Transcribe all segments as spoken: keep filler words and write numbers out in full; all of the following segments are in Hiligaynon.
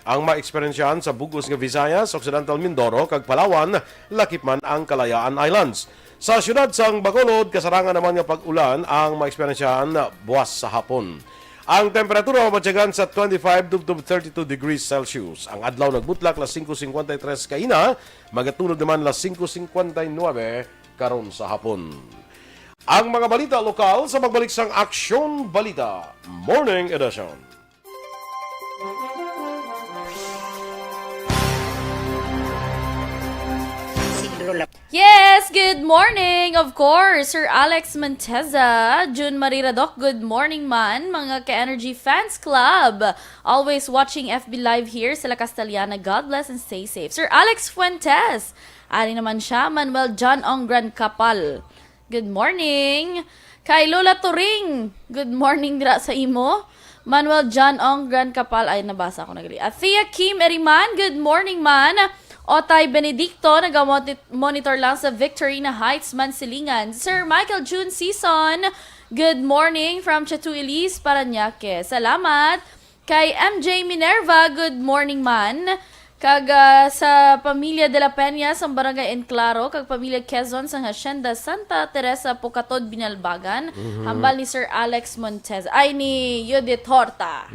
ang maeksperyensyahan sa bug-os nga Visayas, Occidental Mindoro, kag Palawan, lakip man ang Kalayaan Islands. Sa siyudad sang Bacolod, kasarangan naman nga pag-ulan ang maeksperyensyahan buwas sa hapon. Ang temperatura mabatyagan sa twenty-five tubtob thirty-two degrees Celsius. Ang adlaw nagbutlak las singko singkwenta y tres kaina, magatulod naman las singko singkwenta y nuebe karon sa hapon. Ang mga balita lokal sa pagbalik sang Aksyon Balita Morning Edition. Yes, good morning! Of course, Sir Alex Monteza, June Marie Radoc, good morning man, mga Ka-Energy Fans Club. Always watching F B Live here sa La Castellana. God bless and stay safe. Sir Alex Fuentes, ari naman siya, Manuel John Ong Gran Capal. Good morning. Kay Lola Turing, good morning dira sa imo. Manuel John Ong Gran Capal, ay, nabasa ko na gali. Athea Kim Eriman, good morning man. Otay Benedicto, naga-monitor lang sa Victorina Heights, Mansilingan. Sir Michael June Season, good morning from Chatou Elise, Parañaque. Salamat. Kay M J Minerva, good morning man. Kag ah, sa pamilya De La Peña sa Barangay Enclaro kag pamilya Quezon sa Hacienda Santa Teresa, Pocatod, Binalbagan, hambal ni Sir Alex Montez, ay, ni Judith Horta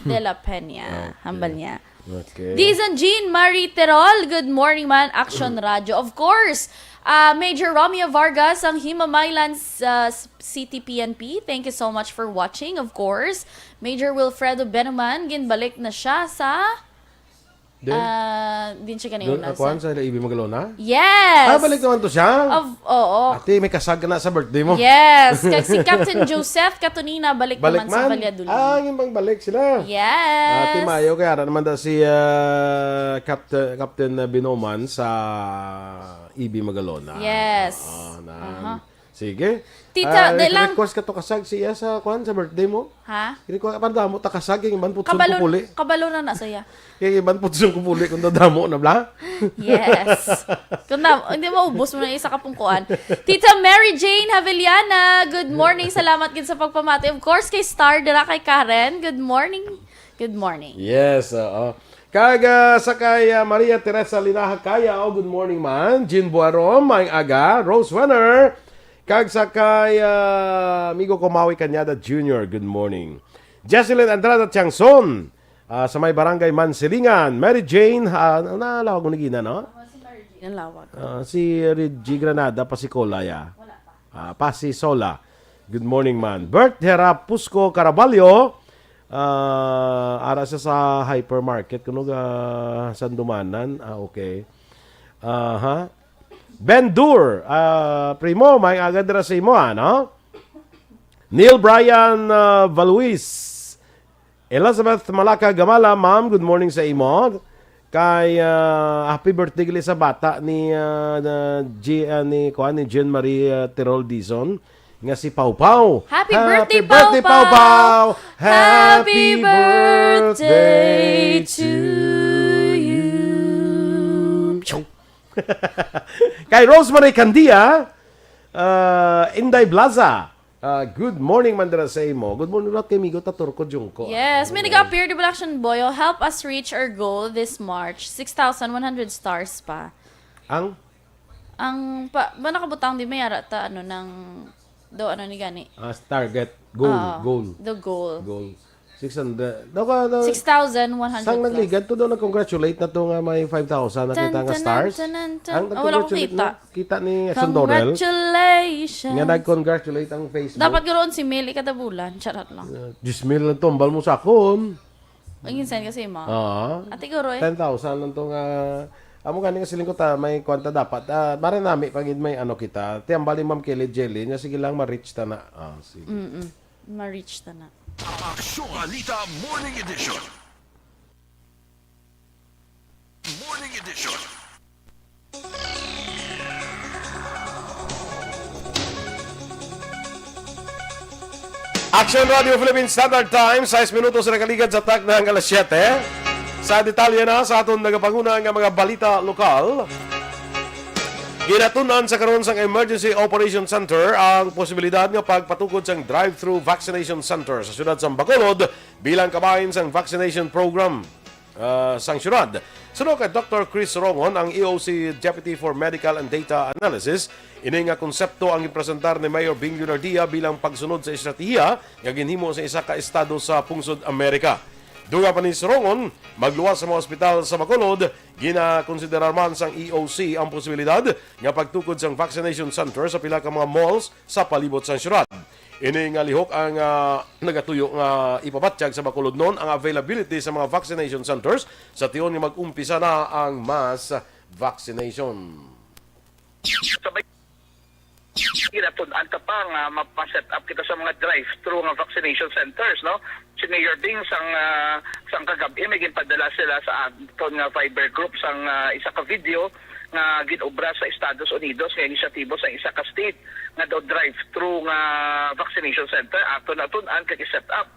De La Peña, hambal niya. Okay. Dizon Jean Marie Terol, good morning man, Action Radio. Of course, ah, Major Romeo Vargas, ang Himamaylan sa City P N P. Thank you so much for watching, of course. Major Wilfredo Benuman, ginbalik na siya sa Then, Ah, din siya doon kanina ako sa Ibi Magalona? Yes. Ah, balik naman to siya? Of, oo. Ate, may kasag na sa birthday mo? Yes. Kag si Captain Joseph Catonina, balik, Balik naman sa man? Valladolid. Ah, yung bang balik sila? Yes. Ate Mayo, kaya ara naman daw si ah, Captain, Captain Binoman sa Ibi Magalona. Yes. Oo, na. Aha. Sige. Tita, Ah, di lang. Request ka to kasag siya sa, kuan, sa birthday mo? Ha? Request, para damo ta kasag, yung iban putson Kabalo, kupuli. Kabalo na na saya. Yung iban putson kupuli kung damo na bla. Yes. Kung na, hindi maubos mo na isa ka pong kuan. Tita Mary Jane Haviliana, good morning. Salamat gid sa pagpamati. Of course, kay Star, dira kay Karen. Good morning. Good morning. Yes, oo. Kag ah, sa kay ah, Maria Teresa Linaha Kaya, oh, good morning man. Jean Buarom, maayong aga. Rose Wenner, kag sa kay ah, amigo ko Maui Cañada Junior, good morning. Jesselyn Andrada Tiangson, ah, sa may barangay Mansilingan. Mary Jane, ah, nalawag mo ni Gina, no? Ang lawag. Ah, si Reggie Granada, Pasicola, ya. Ah, Pasisola. Good morning man. Bert Herapusco Caraballo. Ah, ara siya sa hypermarket. Kuno ga Sandumanan. Ah, okay. Aha. Ben Dur. Ah, primo, may agad ra sa imo, ano? Neil Brian ah, Valuis. Elizabeth Malaka Gamala, ma'am, good morning sa imo. Kay ah, happy birthday gali sa bata ni ah, na, G, ah, ni kuan ni Jean Marie ah, Tirol Dizon nga si Pau Pau. Happy birthday, Pau Pau! Happy birthday to you. Kay Rosemary Candia, ah, Inday Blaza, ah, good morning man dira sa imo. Good morning, Rat, kay Migo Taturko Jungko. Yes, may nag-appear, di ba, Action Boy? Oh, help us reach our goal this March. Six thousand one hundred stars pa. Ang Ang pa, ba nakabutang di may ara ta ano nang do ano ni gani? ah, target, goal, Oo, goal, The goal. goal. Six hundred. Daw ka, daw, Six thousand one hundred sang plus. Nagligad to daw nag-congratulate na to nga may five thousand na Tan, kita nga tanan, stars. tanan, tan. Ang Oh, wala akong nag-congratulate kita. Na, kita ni Action Dorel. Congratulations. Nga nag-congratulate ang Facebook. Dapat ganoon si Mel, kada bulan. Charot lang. Uh, diyes mil lang tumbal mo sa akon. Ang insan kasi mo. Oo. Ate Guro eh. Ten thousand lang to nga. Amo gani nga siling ko ta, may kwanta dapat. Ah, mare nami pag may ano kita. Tiambal ni Ma'am Kelly Jelly nga sige lang ma-reach ta na. Ah, sige. Mm-mm. Ma-reach ta na. Aksyon Balita Morning Edition. Morning Edition. Action Radio Philippine Standard Time, sais minutos na nakaligad sa takna nga alas siyete. Sa detalye na sa aton nagapanguna nga mga balita lokal. Ginatun-an sa karon sang Emergency Operation Center ang posibilidad nga pagpatukod sang drive-through vaccination center sa siyudad sa Bacolod bilang kabahin sang vaccination program. ah, sang syudad. Suno kay Doktor Chris Rongon, ang E O C Deputy for Medical and Data Analysis, ini nga konsepto ang gipresentar ni Mayor Bing Leonardia bilang pagsunod sa estratehiya nga ginhimo sa isa ka estado sa pungsod Amerika. Dugang pa ni Rongon, magluwas sa mga ospital sa Bacolod, ginakonsiderar man sang E O C ang posibilidad nga pagtukod sang vaccination center sa pila ka mga malls sa palibot sang syudad. Ini nga lihok ang, ah, nagatuyo nga ipabatyag sa Bacolodnon ang availability sa mga vaccination centers sa tion nga mag-umpisa na ang mass vaccination. Sabay, ginatun-an ta pa nga mapa-set up kita sa mga drive-thru nga vaccination centers, no? Si Mayor Bing sang, ah, sang kagab-i may ginpadala sila sa aton nga Viber group sang, ah, isa ka video nga ginobra sa Estados Unidos nga inisyatibo sa isa ka state nga daw drive-thru nga vaccination center aton natun-an kag i-set up.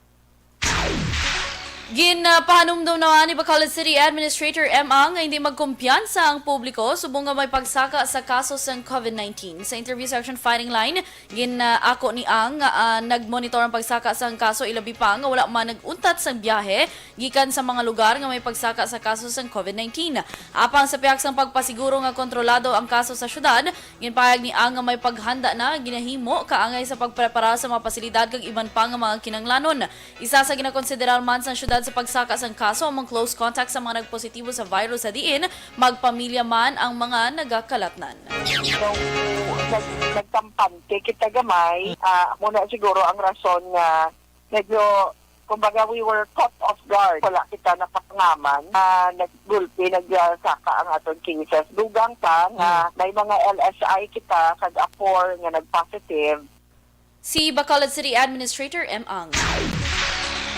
Ginpahanumdom naman ni Bacolod City Administrator M. Ang nga hindi magkumpiyansa ang publiko subong nga may pagsaka sa kaso sang COVID nineteen. Sa interview sa Action Firing Line, gin-ako ni Ang nga ah, nagmonitor ang pagsaka sang kaso, ilabi pa nga wala man nag-untat sang biyahe gikan sa mga lugar nga may pagsaka sa kaso sang COVID nineteen. Apang sa pihak sang pagpasiguro nga kontrolado ang kaso sa syudad, ginpahayag ni Ang nga may paghanda na ginahimo kaangay sa pagprepara sa mga pasilidad kag iban pa nga mga kinahanglanon. Isa sa ginakonsiderar man sang syudad sa pagsaka sang kaso ang mga close contact sa mga nagpositibo sa virus, sa diin magpamilya man ang mga nagakalatnan. So, nag, nagkampante kita gamay. Ah, muna siguro ang rason nga medyo, kumbaga, we were caught off guard. Wala kita nakapangaman. Ah, naggulpi, nagsaka ang aton cases. Dugang pa nga may mga L S I kita kag apor nga nag-positive. Si Bacolod City Administrator M. Ang.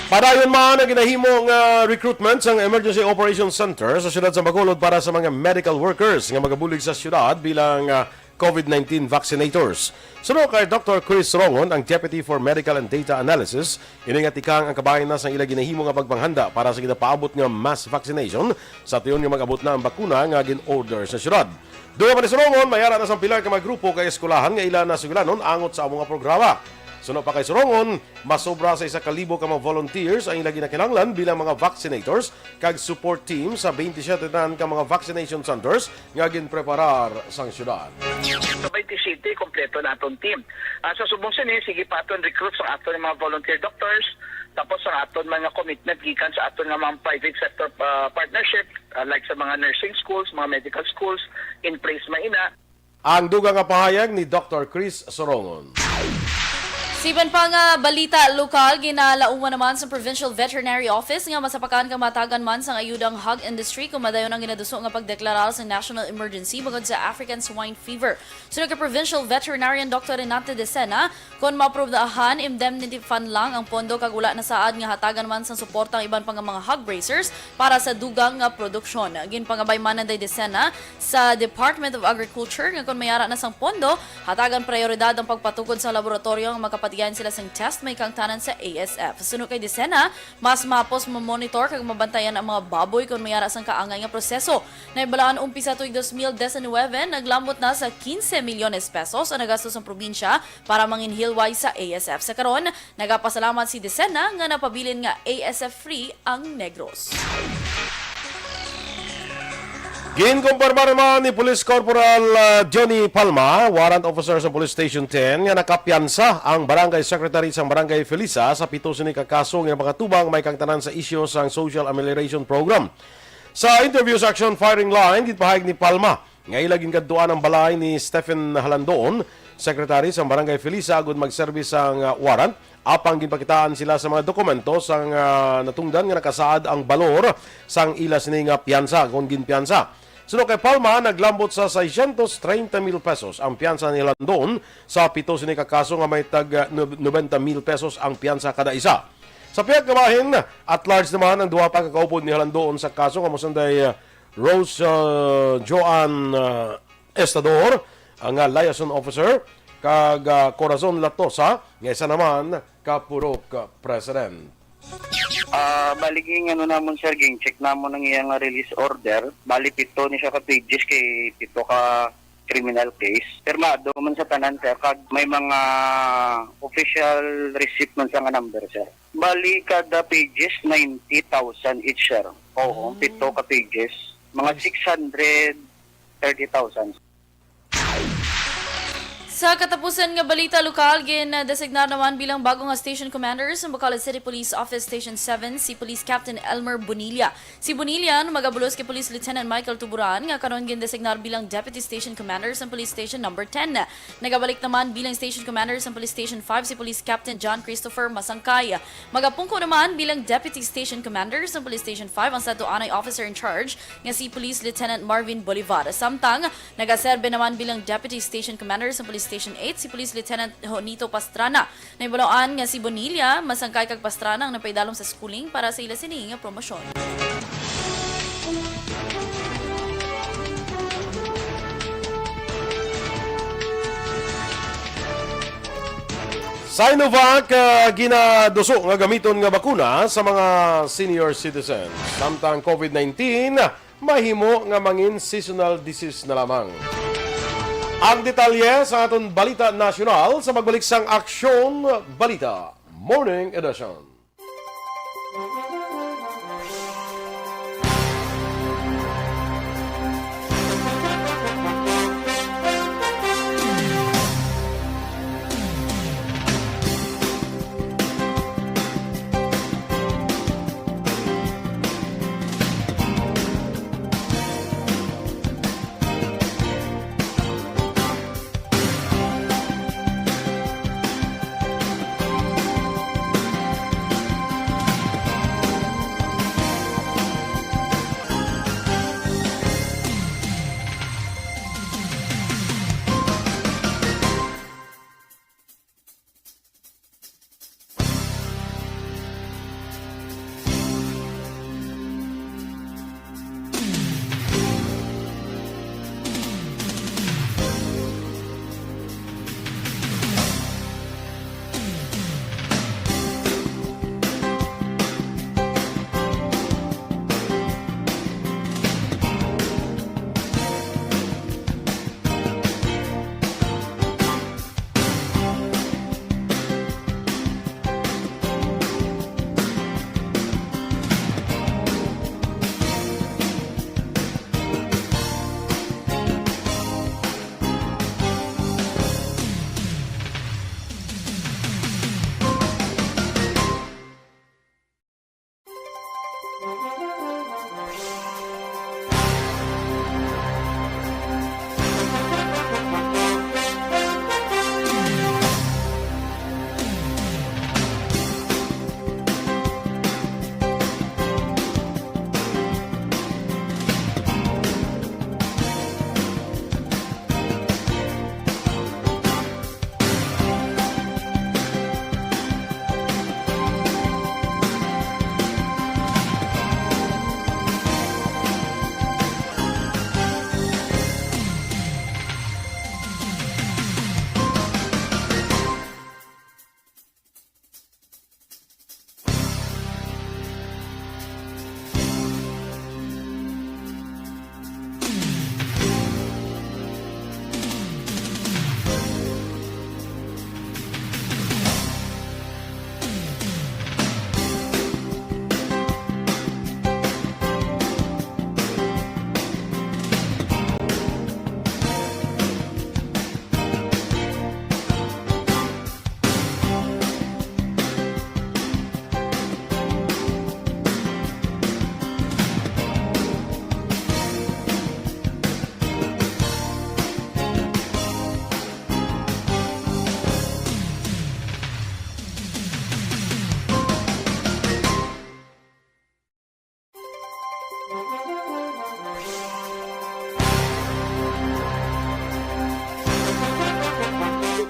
Padayon man ang ginahimo nga recruitment sang Emergency Operations Center sa siyudad sa Bacolod para sa mga medical workers nga magabulig sa siyudad bilang ah, COVID nineteen vaccinators. Suno kay Doktor Chris Rongon, ang Deputy for Medical and Data Analysis, ini nga tikang ang kabahin na sang ila ginahimo nga pagpanghanda para sa ginapaabot nga mass vaccination sa tion nga mag-abot na ang bakuna nga gin-order sa siyudad. Dugang pa ni Rongon, may ara na sang pila ka mga grupo kag eskwelahan nga ila na sugilanon angot sa amo nga programa. Suno pa kay Rongon, masobra sa isa ka libo ka mga volunteers ang ila ginakinahanglan bilang mga vaccinators kag support team sa twenty-seven tanan ka mga vaccination centers nga ginpreparar sang syudad. Sa twenty-seven, kompleto na aton team. Ah, sa subong sini, sige pa aton recruit sa aton mga volunteer doctors, tapos ang aton mga commitment gikan sa aton nga mga private sector ah, partnership, ah, like sa mga nursing schools, mga medical schools, in place man ina. Ang dugang nga pahayag ni Doktor Chris Sorongon. Sa iban pa nga balita lokal, ginalauman naman sa Provincial Veterinary Office nga masapakan kag matagan man sang ayuda ang hog industry kon madayon ang ginaduso nga pagdeklarar sa national emergency bangod sa African Swine Fever. Suno kay Provincial Veterinarian Doktor Renate Decena, kon maaprubahan indemnity fund lang ang pondo kag wala na saad nga hatagan man sang suporta ang iban pa nga mga hog raisers para sa dugang nga produksyon. Ginpangabay man ni Decena sa Department of Agriculture nga kon may ara na sang pondo, hatagan prioridad ang pagpatukod sa laboratoryo nga makapatigayon sila sing test may kaangtanan sa A S F. Suno kay Decena, mas mahapos mamonitor kag mabantayan ang mga baboy kon may ara sang kaangay nga proseso. Nahibalaan, umpisa tuig dos mil diecinuebe, naglambot na sa quince milyones pesos ang nagastos sang probinsya para manginhilway sa A S F. Sa karon, nagapasalamat si Decena nga napabilin nga A S F free ang Negros. Ginkumpirma naman ni Police Corporal ah, Johnny Palma, warrant officer sa Police Station ten, nga nakapiyansa ang barangay secretary sang Barangay Felisa sa pito sini ka kaso nga makatubang may kaangtanan sa isyu sang Social Amelioration Program. Sa interview sa Action Firing Line, ginpahayag ni Palma nga ila ginkadtuan ang balay ni Stephen Halandon, secretary sang Barangay Felisa, agud magserbi sang ah, warrant. Apang ginpakitaan sila sa mga dokumento sang ah, natungdan nga nakasaad ang balor sang ila sini nga piyansa kon ginpiyansa. Suno kay Palma, naglambot sa seiscientos treinta mil pesos ang piyansa ni Halandon sa pito sini ka kaso nga may tag ah, nub- noventa mil pesos ang piyansa kada isa. Sa pihak nga bahin, at large naman ang duha pa ka kaupod ni Halandon sa kaso nga mosunday ah, Rose ah, Joan ah, Estador, ang ah, liaison officer, kag ah, Corazon Latosa, nga isa naman ka purok ah, president. Ah, bali ging ano namon sir, ging check namon ang iya nga release order. Bali pito ni siya ka pages kay pito ka criminal case. Pirmado man sa tanan sir, kag may mga official receipt man sa nga number sir. Bali kada pages ninety thousand each sir. Oo, pito ka pages. Mga six hundred thirty thousand. Sa katapusan nga balita lokal, gin-designar naman bilang bago nga station commander sa Bacolod City Police Office Station seven si Police Captain Elmer Bonilla. Si Bonilla, ano, magabulos kay Police Lieutenant Michael Tuburan, nga karon gin-designar bilang Deputy Station Commander sa Police Station Number ten. Nagabalik naman bilang Station Commander sa Police Station five si Police Captain John Christopher Masangkay. Magapungko naman bilang Deputy Station Commander sa Police Station five ang sadto anay officer in charge nga si Police Lieutenant Marvin Bolivar. Samtang, nagaserbe naman bilang Deputy Station Commander sa Police Station eight si Police Lieutenant Honito Pastrana. Nahibaluan nga si Bonilla, Masangkay kag Pastrana ang napaidalom sa schooling para sa ila sini nga promosyon. Sinovac, ah, ginaduso nga gamiton nga bakuna sa mga senior citizens. Samtang COVID nineteen, mahimo nga mangin seasonal disease na lamang. Ang detalye sa aton balita nasyonal sa pagbalik sang Aksyon Balita Morning Edition.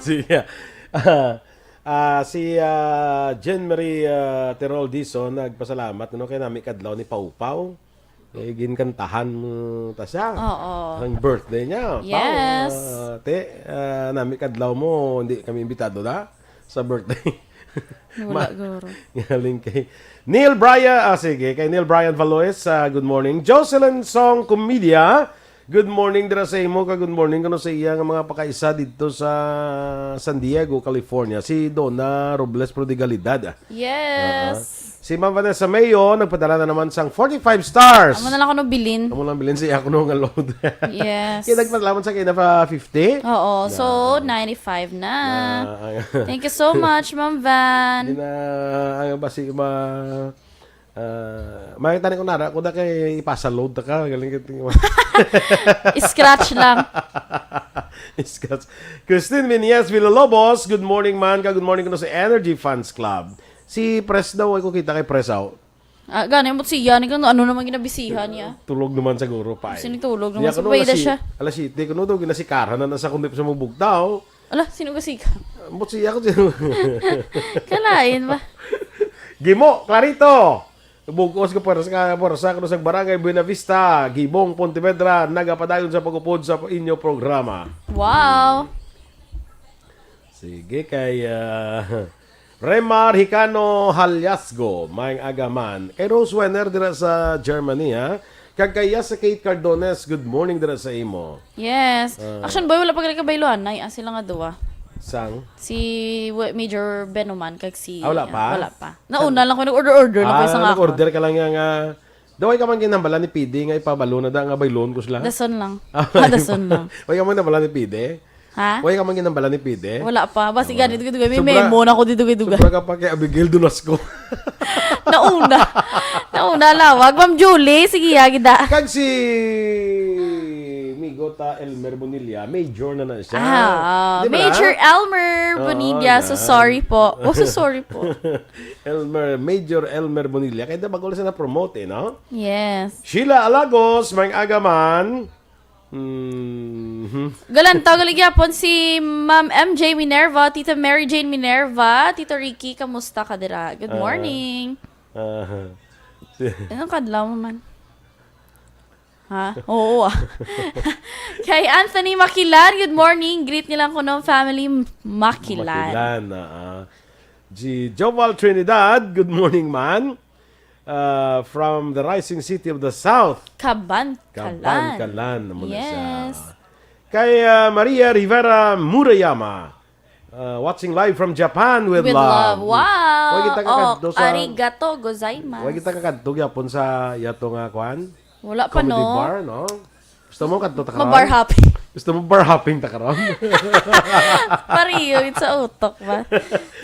Sige. Ah, ah, si, ah, Jean Marie, ah, Terol Dizon nagpasalamat, no, kay nami kadlaw ni Pau Pau. Eh, ginkantahan mo ta siya. Oo. Ang birthday niya. Pau, Yes. ah, te, ah, nami kadlaw mo, hindi kami imbitado na sa birthday. Wala, Ma-, guro. Galing kay Neil Brian, ah, sige, kay Neil Brian Valois, ah, good morning. Jocelyn Song Comedia, good morning dira sa imo, ka good morning kuno sa iya nga mga pakaisa didto sa San Diego, California, si Donna Robles Prodigalidad, ah. Yes. Ah, Si Ma'am Vanessa Mayo, nagpadala na naman sang forty-five stars. Amo na lang kuno bilin. Amo lang bilin siya kuno nga load. Yes. Kaya nagpadala man sa kina pa fifty? Oo, so, ninety-five na. Ah, ang Thank you so much, Ma'am Van. Hindi na, ang basi ma-, ah, may tani ko nara, kung na kay ipasa load ta ka, galing ka tingin mo. Scratch lang. Scratch. Christine Meneses Villalobos, good morning, man. Ka, good morning kuno sa Energy Fans Club. Si Pres daw, ay ko kita kay Pres, aw. Ah, gani, ambot siya, ni kung ano naman ginabisihan niya. Tulog naman siguro, pa. Sinitulog Niya naman sa kuno, bayda alas si-, siya. alas siyete, kuno daw, ginasikaran na nasa kundi sa mong bugtaw. Ala, sino ka sika? Ambot siya ko, sino? Kalain ba? Gimo, Clarito! Bugos ka pwersa, ka pwersa, kuno sa Barangay Buena Vista, Gibong, Pontevedra, nagapadayon sa pag-upod sa inyo programa. Wow! Sige, kay, ah, Remar Hicano Halyasgo, maayong aga man. Kay Rose Wenner dira sa Germany, ha? Kag kay Yasa Kate Cardones, good morning dira sa imo. Yes. Ah. Action Boy, wala pa gali kabayluan, nay, ah, sila nga duwa. Sang? Si Wa-, Major Benoman, kag si, Ah, wala ah, pa? wala pa. Nauna lang ko, nag-order-order lang ko Ah, sa nga ako. nag-order ka lang nga, nga, daw ay ka man ginambala ni P D nga ipabalo na da nga bayluon ko sila. Dason lang. Ah, Ah, dason lang. Way ka man nambala ni P D? Ha? Way ka man ginambala ni P D? Wala pa. Basi Wala. gani, dugay-dugay. May Sobra, memo na ako di dugay-dugay. sobra ka pa kay Abigail Dulasco. Nauna. Nauna, lawag. Ma'am Julie, sige, ya, gida. Kag si Migo ta Elmer Bonilla, major na na siya. Ah, Di ba? Major Elmer Oo, Bonilla. So na. sorry po. Oh, so sorry po. Elmer, Major Elmer Bonilla. Kaya na bago lang siya na-promote eh, no? Yes. Sheila Alagos, maayong aga man. Mhm. Galantaw, gali gyapon si Ma'am M J Minerva, Tita Mary Jane Minerva, Tito Ricky, kamusta ka dira? Good Ah. morning. Aha. Anong kadlaw mo man? Ha? Oo, ah. Kay Anthony Makilan, good morning. Greet nilang kuno family Makilan. Makilan, ah, ah. Si Joval Trinidad, good morning, man. Uh, from the rising city of the South. Kaban, Kaban, Kalan. Kalan, amo na siya. Yes. Kay, uh, Maria Rivera Murayama, uh, watching live from Japan with With love. love. Wow. Wa kita ka Oh, kadto sa, arigato gozaimasu. Wa kita ka kadto gyapon sa yato nga kwan? Wala pa, Comedy no? bar, no? Gusto mo kadto ta karon? Ma-bar hopping. Gusto mo bar hopping ta karon? Pariyo, it's sa utok ba?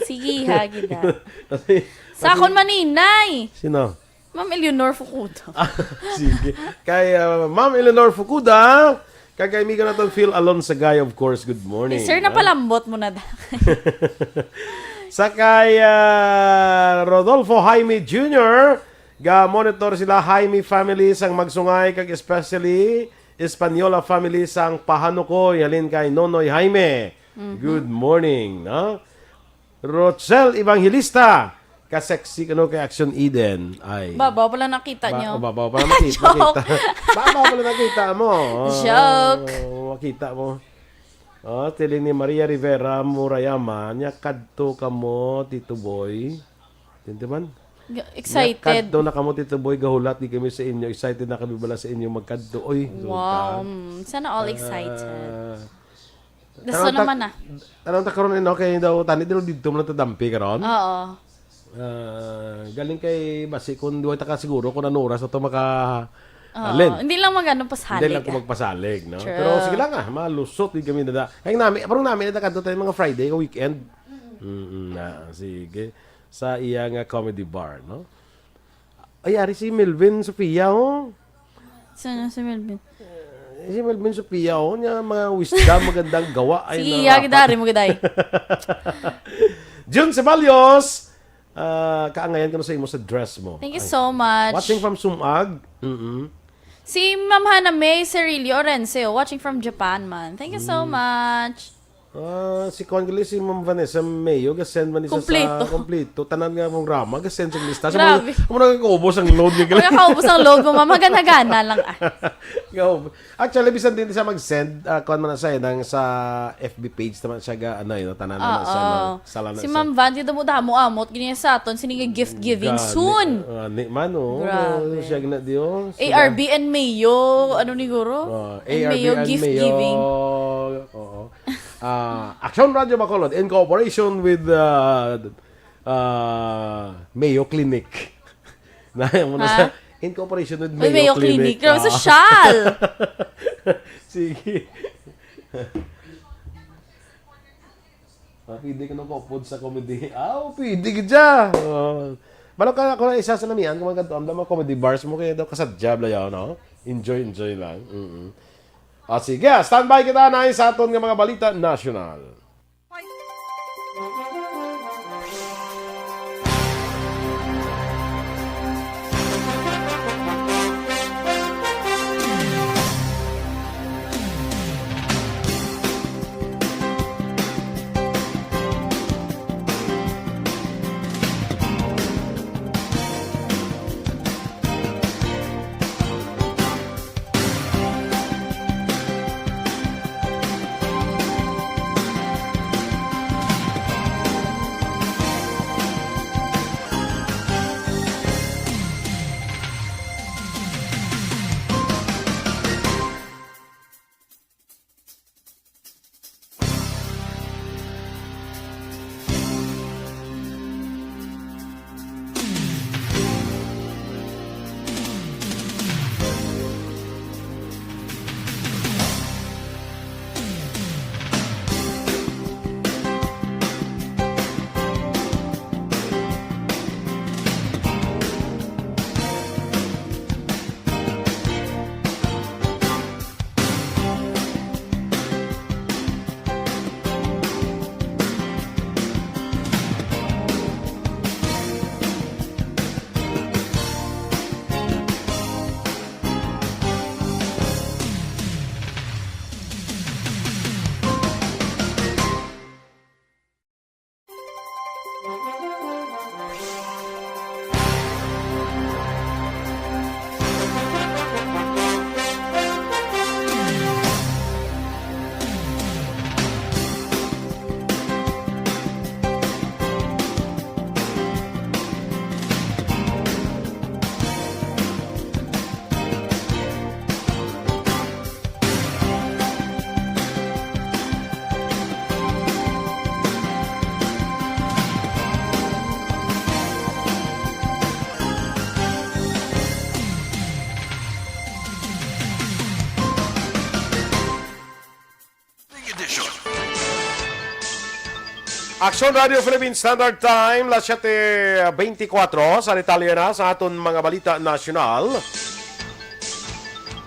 Sige, ha, gida. Kasi, Sa kasi akon maninay. Sino? Ma'am Eleanor Fukuda. Ah, sige. Kay, ah, Ma'am Eleanor Fukuda, kag kay amigo naton Phil Alonsagay, of course, good morning, Sir, ha? napalambot mo na da. Sa kay, ah, Rodolfo Jaime Junior, ga-monitor sila Jaime family sang Magsungay, kag especially Española family sang Pahanukoy, halin kay Nonoy Jaime. Mhm. Good morning, no? Rochelle Evangelista, ka-sexy kuno kay Action Eden. Ay. Babaw pala nakita Ba-, nyo. babaw pala nakita, Joke. nakita. Babaw pala nakita mo. Oh, Joke. makita mo. Oh, tiling ni Maria Rivera Murayama, niya kadto kamo, Tito Boy. Tinti man? Ga-, Niya excited. kadto na kamo, Tito Boy, gahulat di kami sa inyo. Excited na kami bala sa inyo magkadto. Oy, Wow. resulta. Mm, sana all excited. Ah, Gusto Tanong ta-, naman na. tanong ta karon, eh, no, kay daw tani daw didto man ta dampi karon. Oo. Ah, galing kay basi kung duwa ta ka siguro kung ano oras na to maka Oo. Alin? Hindi lang magano pasalig, Hindi lang ko ah. magpasalig, no? True. Pero sige lang, ah, malusot din kami na da. Kaya nami, parang nami na kadto tayo mga Friday o weekend. Mm, na, sige. Sa iya nga comedy bar, no? Ay, ari si Melvin Sofia, oh. Sino si Melvin? Eh, si Melvin Sofia, oh, niya mga wisdom, magandang gawa. Ay, Sige, narapat. ya, gidari mo, giday. Jun Ceballos, ah, kaangayan ko na sa imo sa dress mo. Thank you Ay. so much. Watching from Sumag. Mm-mm. Si Ma'am Hana May Cerilio Orense, watching from Japan man. Thank you so Mm. much. Ah, si Kuan gali, si Ma'am Vanessa Mayo, ga-send man isa Kompleto. sa kompleto. Tanan nga programa, ga-send sa lista. Sa Grabe. mga, mga nagkaubos ang load niya gali. Mga kaubos ang load mo, ma'am. Hagana-hagana lang, ah. Kaubos. Actually, bisan din siya mag-send, ah, kuan man na siya, nang sa F B page naman siya ga, ano, yun, tanan naman siya, Oo. no? Sala na Si siya. Ma'am Van, di damo-damo amot, gini sa aton, sini nga gift giving Gani, soon. ah, ni man, oh. Grabe. Siya gina, di, oh. Sila. A R B and Mayo, ano ni guro? Oh, And A R B Mayo and gift Mayo. giving. Oo. Ah, Action Radio Bacolod in cooperation with, uh, uh, Mayo Clinic. Nayan mo na Ha? sa in cooperation with Uy, Mayo Mayo Clinic. Clinic. Grabe, Ah. sosyal. Sige. Ah, pwede ka nang kaupod sa comedy. Ah, oh, pwede ka dyan. Oh. Balo ka, ako na isa sa namian, kung magkanto, ang mga comedy bars mo, kaya daw kasadya, bala yaw, no? Enjoy, enjoy lang. Mm-mm. Ah, sige, standby kita na sa aton nga mga balita nasyonal. Edition. Aksyon Radio Philippine Standard Time, las siete veinticuatro, sa detalye na sa aton mga balita nasyonal.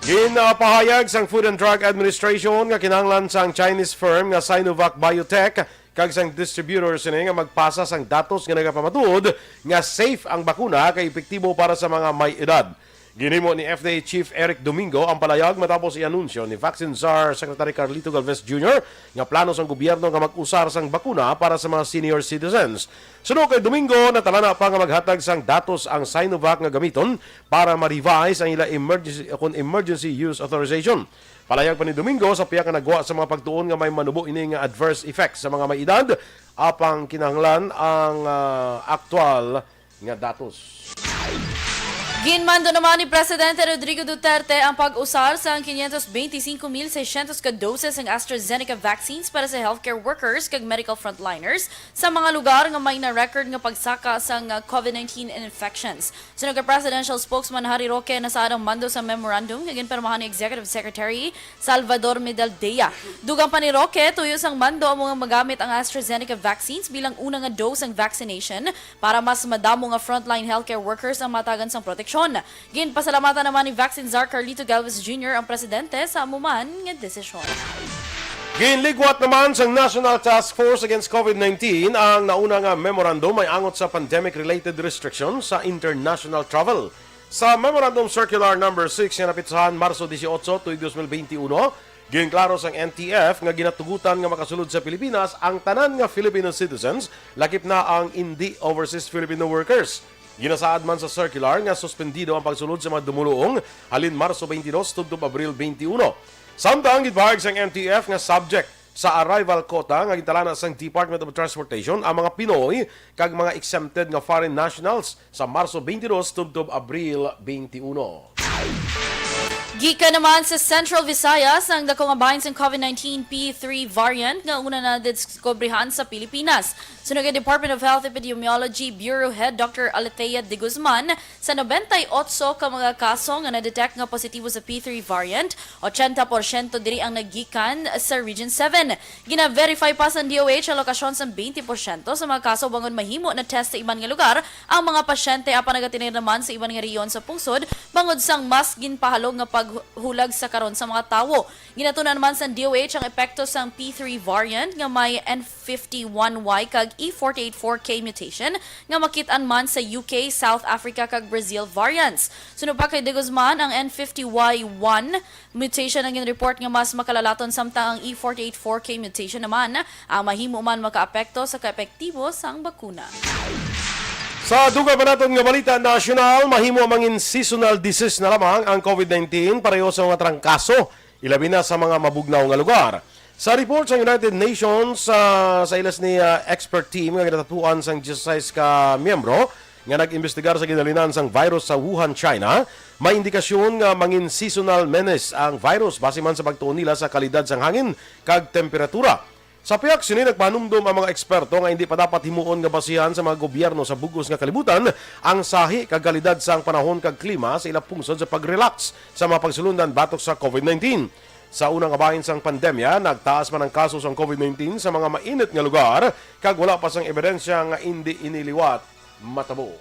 Ginpahayag sang Food and Drug Administration nga kinahanglan sang Chinese firm nga Sinovac Biotech kag sang distributor sini nga magpasa sang datos nga nagapamatuod nga safe ang bakuna kay epektibo para sa mga may edad. Ginhimo ni F D A Chief Eric Domingo ang palayag matapos i-anunsyo ni Vaccine Czar Secretary Carlito Galvez Junior nga plano sang gobyerno nga mag-usar sang bakuna para sa mga senior citizens. Suno kay Domingo, natalana pa nga maghatag sang datos ang Sinovac nga gamiton para ma-revise ang ila emergency, kun emergency use authorization. Palayag pa ni Domingo, sa pihak nga nagwa sa mga pagtuon nga may manubo ini nga adverse effects sa mga may edad, apang kinahanglan ang, ah, aktual nga datos. Ginmando naman ni Presidente Rodrigo Duterte ang pag-usar sang quinientos veinticinco mil seiscientos ka doses sang AstraZeneca vaccines para sa healthcare workers kag medical frontliners sa mga lugar nga may na-record nga pagsaka sang, ah, COVID nineteen infections. Suno kay Presidential Spokesman Harry Roque, nasaad ang mando sa memorandum nga ginpirmahan ni Executive Secretary Salvador Medaldea. Dugang pa ni Roque, tuyo sang mando amo nga magamit ang AstraZeneca vaccines bilang una nga dose sang vaccination para mas madamo nga frontline healthcare workers ang matagan sang proteksyon. Ginpasalamatan naman ni Vaccine Czar Carlito Galvez Junior ang presidente sa amo man nga desisyon. Ginligwat naman sang National Task Force Against COVID nineteen ang nauna nga memorandum may angot sa pandemic-related restrictions sa international travel. Sa Memorandum Circular Number Six nga napitsahan Marso dieciocho, tuig dos mil veintiuno, ginklaro sang N T F nga ginatugutan nga makasulod sa Pilipinas ang tanan nga Filipino citizens, lakip na ang indi overseas Filipino workers. Ginasaad man sa circular nga suspendido ang pagsulod sa mga dumuluong halin Marso twenty-two tubtob Abril twenty-one. Samtang ginpahayag sang N T F nga subject sa arrival quota nga gintalana sang Department of Transportation ang mga Pinoy kag mga exempted nga foreign nationals sa Marso twenty-two tubtob Abril twenty-one. Gikan naman sa Central Visayas, ang dako nga bahin sang COVID nineteen P three variant nga una nadiskubrihan sa Pilipinas. Suno kay Department of Health Epidemiology Bureau Head Doctor Alethea de Guzman, sa nobenta y otso ka mga kaso nga na-detect nga positibo sa P three variant, ochenta porsyento diri ang nagikan sa Region seven. Gina-verify pa sang D O H ang lokasyon sang twenty porsyento sa mga kaso bangod mahimo na-test sa iban nga lugar ang mga pasyente, apan nagatener naman sa iban nga rehiyon sa pungsod bangod sang mas ginpahalong nga paghulag sa karon sa mga tawo. Ginatun-an man sang D O H ang epekto sang P three variant nga may N fifty-one Y kag E forty-eight four K mutation nga makit-an man sa U K, South Africa, kag Brazil variants. Suno pa kay De Guzman, ang N fifty Y one mutation ang gin-report nga mas makalalaton, samtang ang E forty-eight four K mutation naman ang mahimo man makaapekto sa kaepektibo sang bakuna. Sa dugang pa naton nga balita nasyonal, mahimo mangin seasonal disease na lamang ang COVID nineteen, pareho sa mga trangkaso, ilabi na sa mga mabugnaw nga lugar. Sa report sa United Nations, ah, sa ilas ni, ah, expert team nga ginatatuan sang diyesisais ka miyembro nga nag-imbestigar sa ginhalinan sang virus sa Wuhan, China, may indikasyon nga mangin seasonal menace ang virus base man sa pagtuon nila sa kalidad sang hangin kag temperatura. Sa pihak sini, nagpahanumdom ang mga eksperto nga indi pa dapat himuon nga basihan sa mga gobyerno sa bug-os nga kalibutan ang sahi kag kalidad sang panahon kag klima sa ila pungsod sa pag-relax sa mga pagsulundan batok sa COVID nineteen. Sa una nga bahin sang pandemya, nagtaas man ang kaso sang COVID nineteen sa mga mainit nga lugar, kag wala pa sang ebidensya nga indi ini liwat matabo.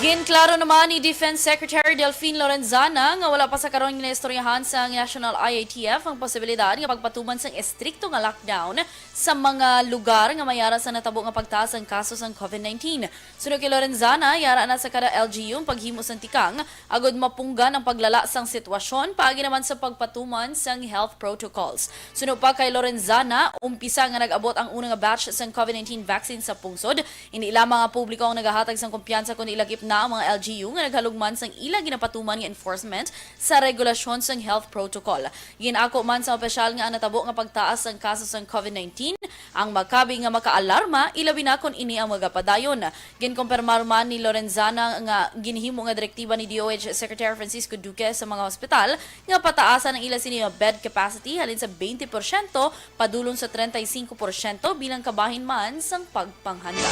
Ginklaro naman ni Defense Secretary Delfin Lorenzana nga wala pa sa karon ginaistoryahan sa National I A T F ang posibilidad nga pagpatuman sang estrikto nga lockdown sa mga lugar nga may ara sa natabo nga pagtaas ang kaso sang COVID nineteen. Suno kay Lorenzana, yara na sa kada L G U ang paghimo sang tikang agud mapunggan ang paglala sang sitwasyon paagi naman sa pagpatuman sang health protocols. Suno pa kay Lorenzana, umpisa nga nag-abot ang una nga batch sang COVID nineteen vaccine sa pungsod, indi lamang ang publiko ang nagahatag sang kumpiyansa, kundi lakip na ang mga L G U nga naghalugman sang ila ginapatuman nga enforcement sa regulasyon sang health protocol. Gin-ako man sa opisyal nga ang natabo nga pagtaas sang kaso sang COVID nineteen ang makabi nga makaalarma, ilabi na kon ini ang magapadayon. Ginkumpirmar man ni Lorenzana nga ginhimo nga direktiba ni D O H Secretary Francisco Duque sa mga ospital nga pataasan ang ila sini nga bed capacity halin sa twenty porsyento padulong sa treinta y cinco porsyento bilang kabahin man sang pagpanghanda.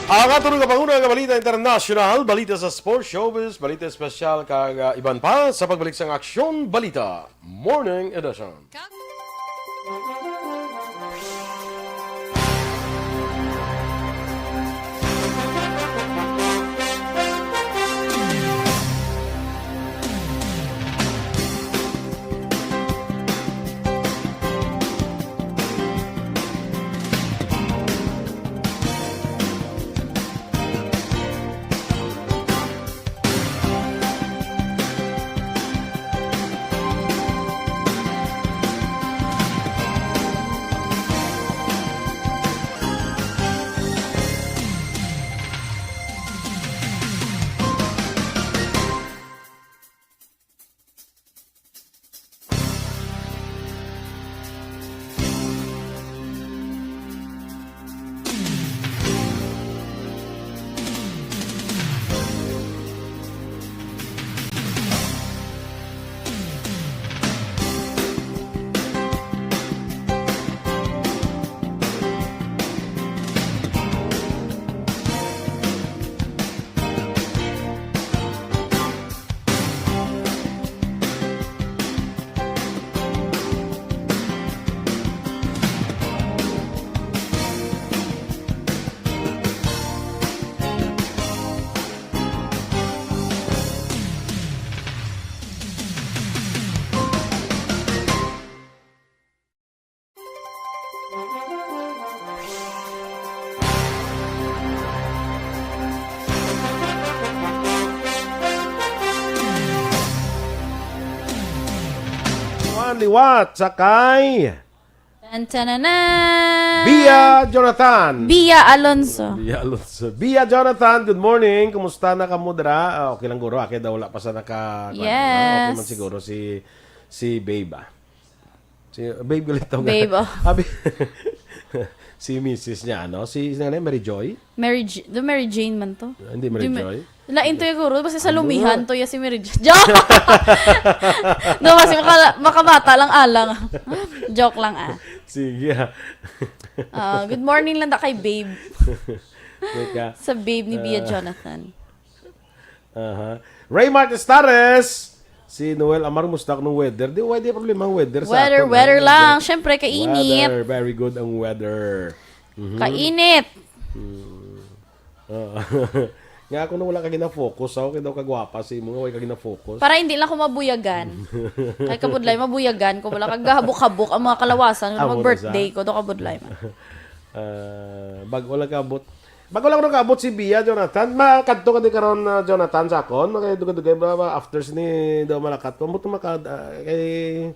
Ang aton nga panguna nga balita internasyonal, balita sa sports, showbiz, balita espesyal, kag, ah, iban pa sa pagbalik sang Aksyon Balita Morning Edition. Kuan liwat sa kay Tan, tanana! Bia Jonathan. Bia Alonso. Bia Alonso. Bia Jonathan, good morning. Kumusta na kamo dira? Ah, okay lang guro. Akin daw wala pa sa naka, kuan, Yes. ah, okay man siguro si, si Babe, ah. Si Babe galit daw nga. Babe, oh. Abi, Si misis niya, ano? Si, si nanay, Mary Joy? Mary J- the Mary Jane man to. Ah, hindi Mary Di ma- Joy? Lain to yung guro. Basta sa Ano lumihan nga? To ya si Mary Jane. Joke! No, kasi maka, makabata lang alang. Joke lang ah. Sige, ah. Ah, good morning lang da kay babe. Teka. Sa babe ni Bia Ah. Jonathan. Aha. Raymart Estares. Si Noel Amar, musta ng weather? Di, why di problema ang weather sa Weather, aton, weather ah? lang. Siyempre, kainit. Weather, very good ang weather. Mhm. Kainit. Oo. Nga ako na wala ka gina-focus, ako kay daw kagwapa si mo nga wala ka gina-focus. Para hindi lang ko mabuyagan. Kay kabudlay, mabuyagan ko. Wala kag gahabok-habok ang mga kalawasan. Kung Amo na mag-birthday ko, do kabudlay man. Ah, bago lang kaabot. Bago lang ro kaabot si Bia, Jonathan. Makadto ka di karon, ah, Jonathan, sa akon. Makay dugay-dugay ba, ba, after sini daw malakat ko. Amo to maka, ah, kay,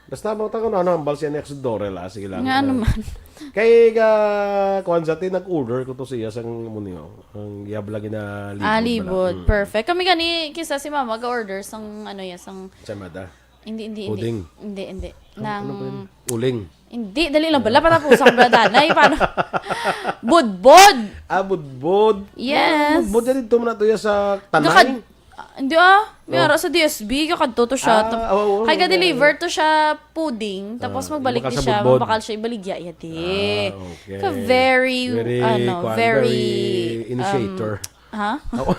basta mo ta ko na, ano, hambal siya ni Ex Dorel, ah. Sige lang. Nga ano Ah, man. Kay, ah, kuwan sa ti, nag-order ko to siya sang, mo niyo. Ang yabla gina libod. Ah, Bala. libod. Mm. Perfect. Kami gani, kisa si mama ga-order sang, ano ya, sang, Sa mada. hindi, hindi, Puding. hindi. Hindi, hindi. Ano, Nang, ano ba yun? Uling. hindi, dali lang. Bala, patapos ang bradanay. Paano? Budbod! Ah, budbod. Yes. Budbod yan dito muna to ya sa Tanay. Gakad-, ah, hindi ah. May Oh. ara sa D S B, kakadto to siya. Ah, oo, oo, Kaya oo. ga-deliver to siya puding, tapos Ah, magbalik bakal di sa siya, budbod. Mabakal siya ibaligya yati. Ah, okay. Ka very, Very, ano, kwan, very, very initiator. um, ha? Oo.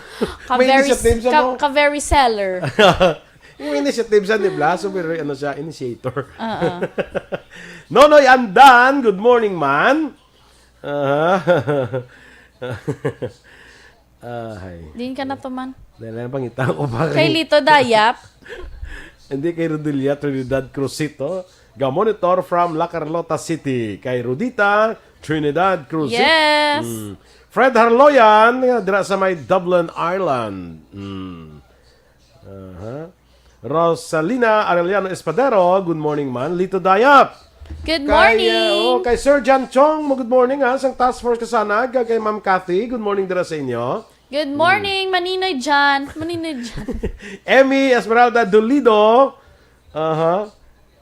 Ka May very, initiative siya, ka, no? Ka very seller. Yung initiative siya, di ba? So, very, ano siya, initiator. Oo. Nonoy Andan, good morning, man. Aha. Ahay. Din ka na to man. Dahil lang pangita ko pa Kay Lito Dayap. Hindi, kay Rodelia Trinidad Cruzito. Ga-monitor from La Carlota City. Kay Rudita Trinidad Cruzito. Yes. Mm. Fred Harloyan, dira sa may Dublin, Ireland. Mm. Aha. Rosalina Arellano Espadero, good morning man. Lito Dayap. Good Kay, morning. uh, oh, kay Sir John Chong, mo good morning ha. Sang Task Force Kasanag, kay Ma'am Cathy, good morning dira sa inyo. Good morning, Maninoy Jan. Maninoy Jan. Emmy Esmeralda Dolido. Aha.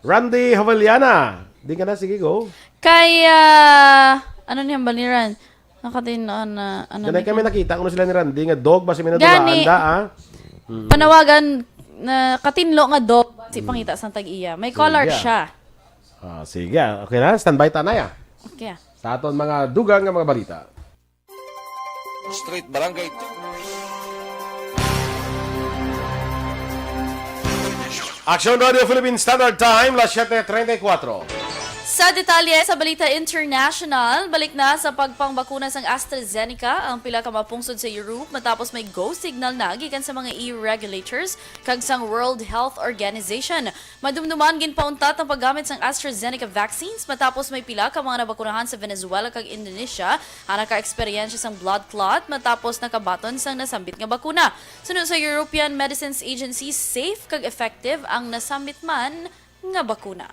Randy Havaliana. Di ka na, sige, go. Kay, ah, ano ni hambal ni Ran? Nakatinuan na, ano Ganay ni kami nakita kung sila ni Randy nga dog, basi may Gani. nadulanda, ah. Panawagan na katinlo nga dog, si pangita sang tag-iya. May color Sige. Siya. Ah, sige, ah. Okay na, standby ta na ya. Okay. Sa aton mga dugang nga mga balita. Street Barangay Action Radio Philippine Standard Time, las siete treinta y cuatro. Sa detalye sa balita international, balik na sa pagpangbakuna sang AstraZeneca ang pila ka mga pungsod sa Europe matapos may go signal na gikan sa mga E U regulators kag sang World Health Organization. Madumduman, ginpauntat ang paggamit sang AstraZeneca vaccines matapos may pila ka mga nabakunahan sa Venezuela kag Indonesia ang naka-eksperyensya sang blood clot matapos nakabaton sang nasambit nga bakuna. Suno sa European Medicines Agency, safe kag effective ang nasambit man nga bakuna.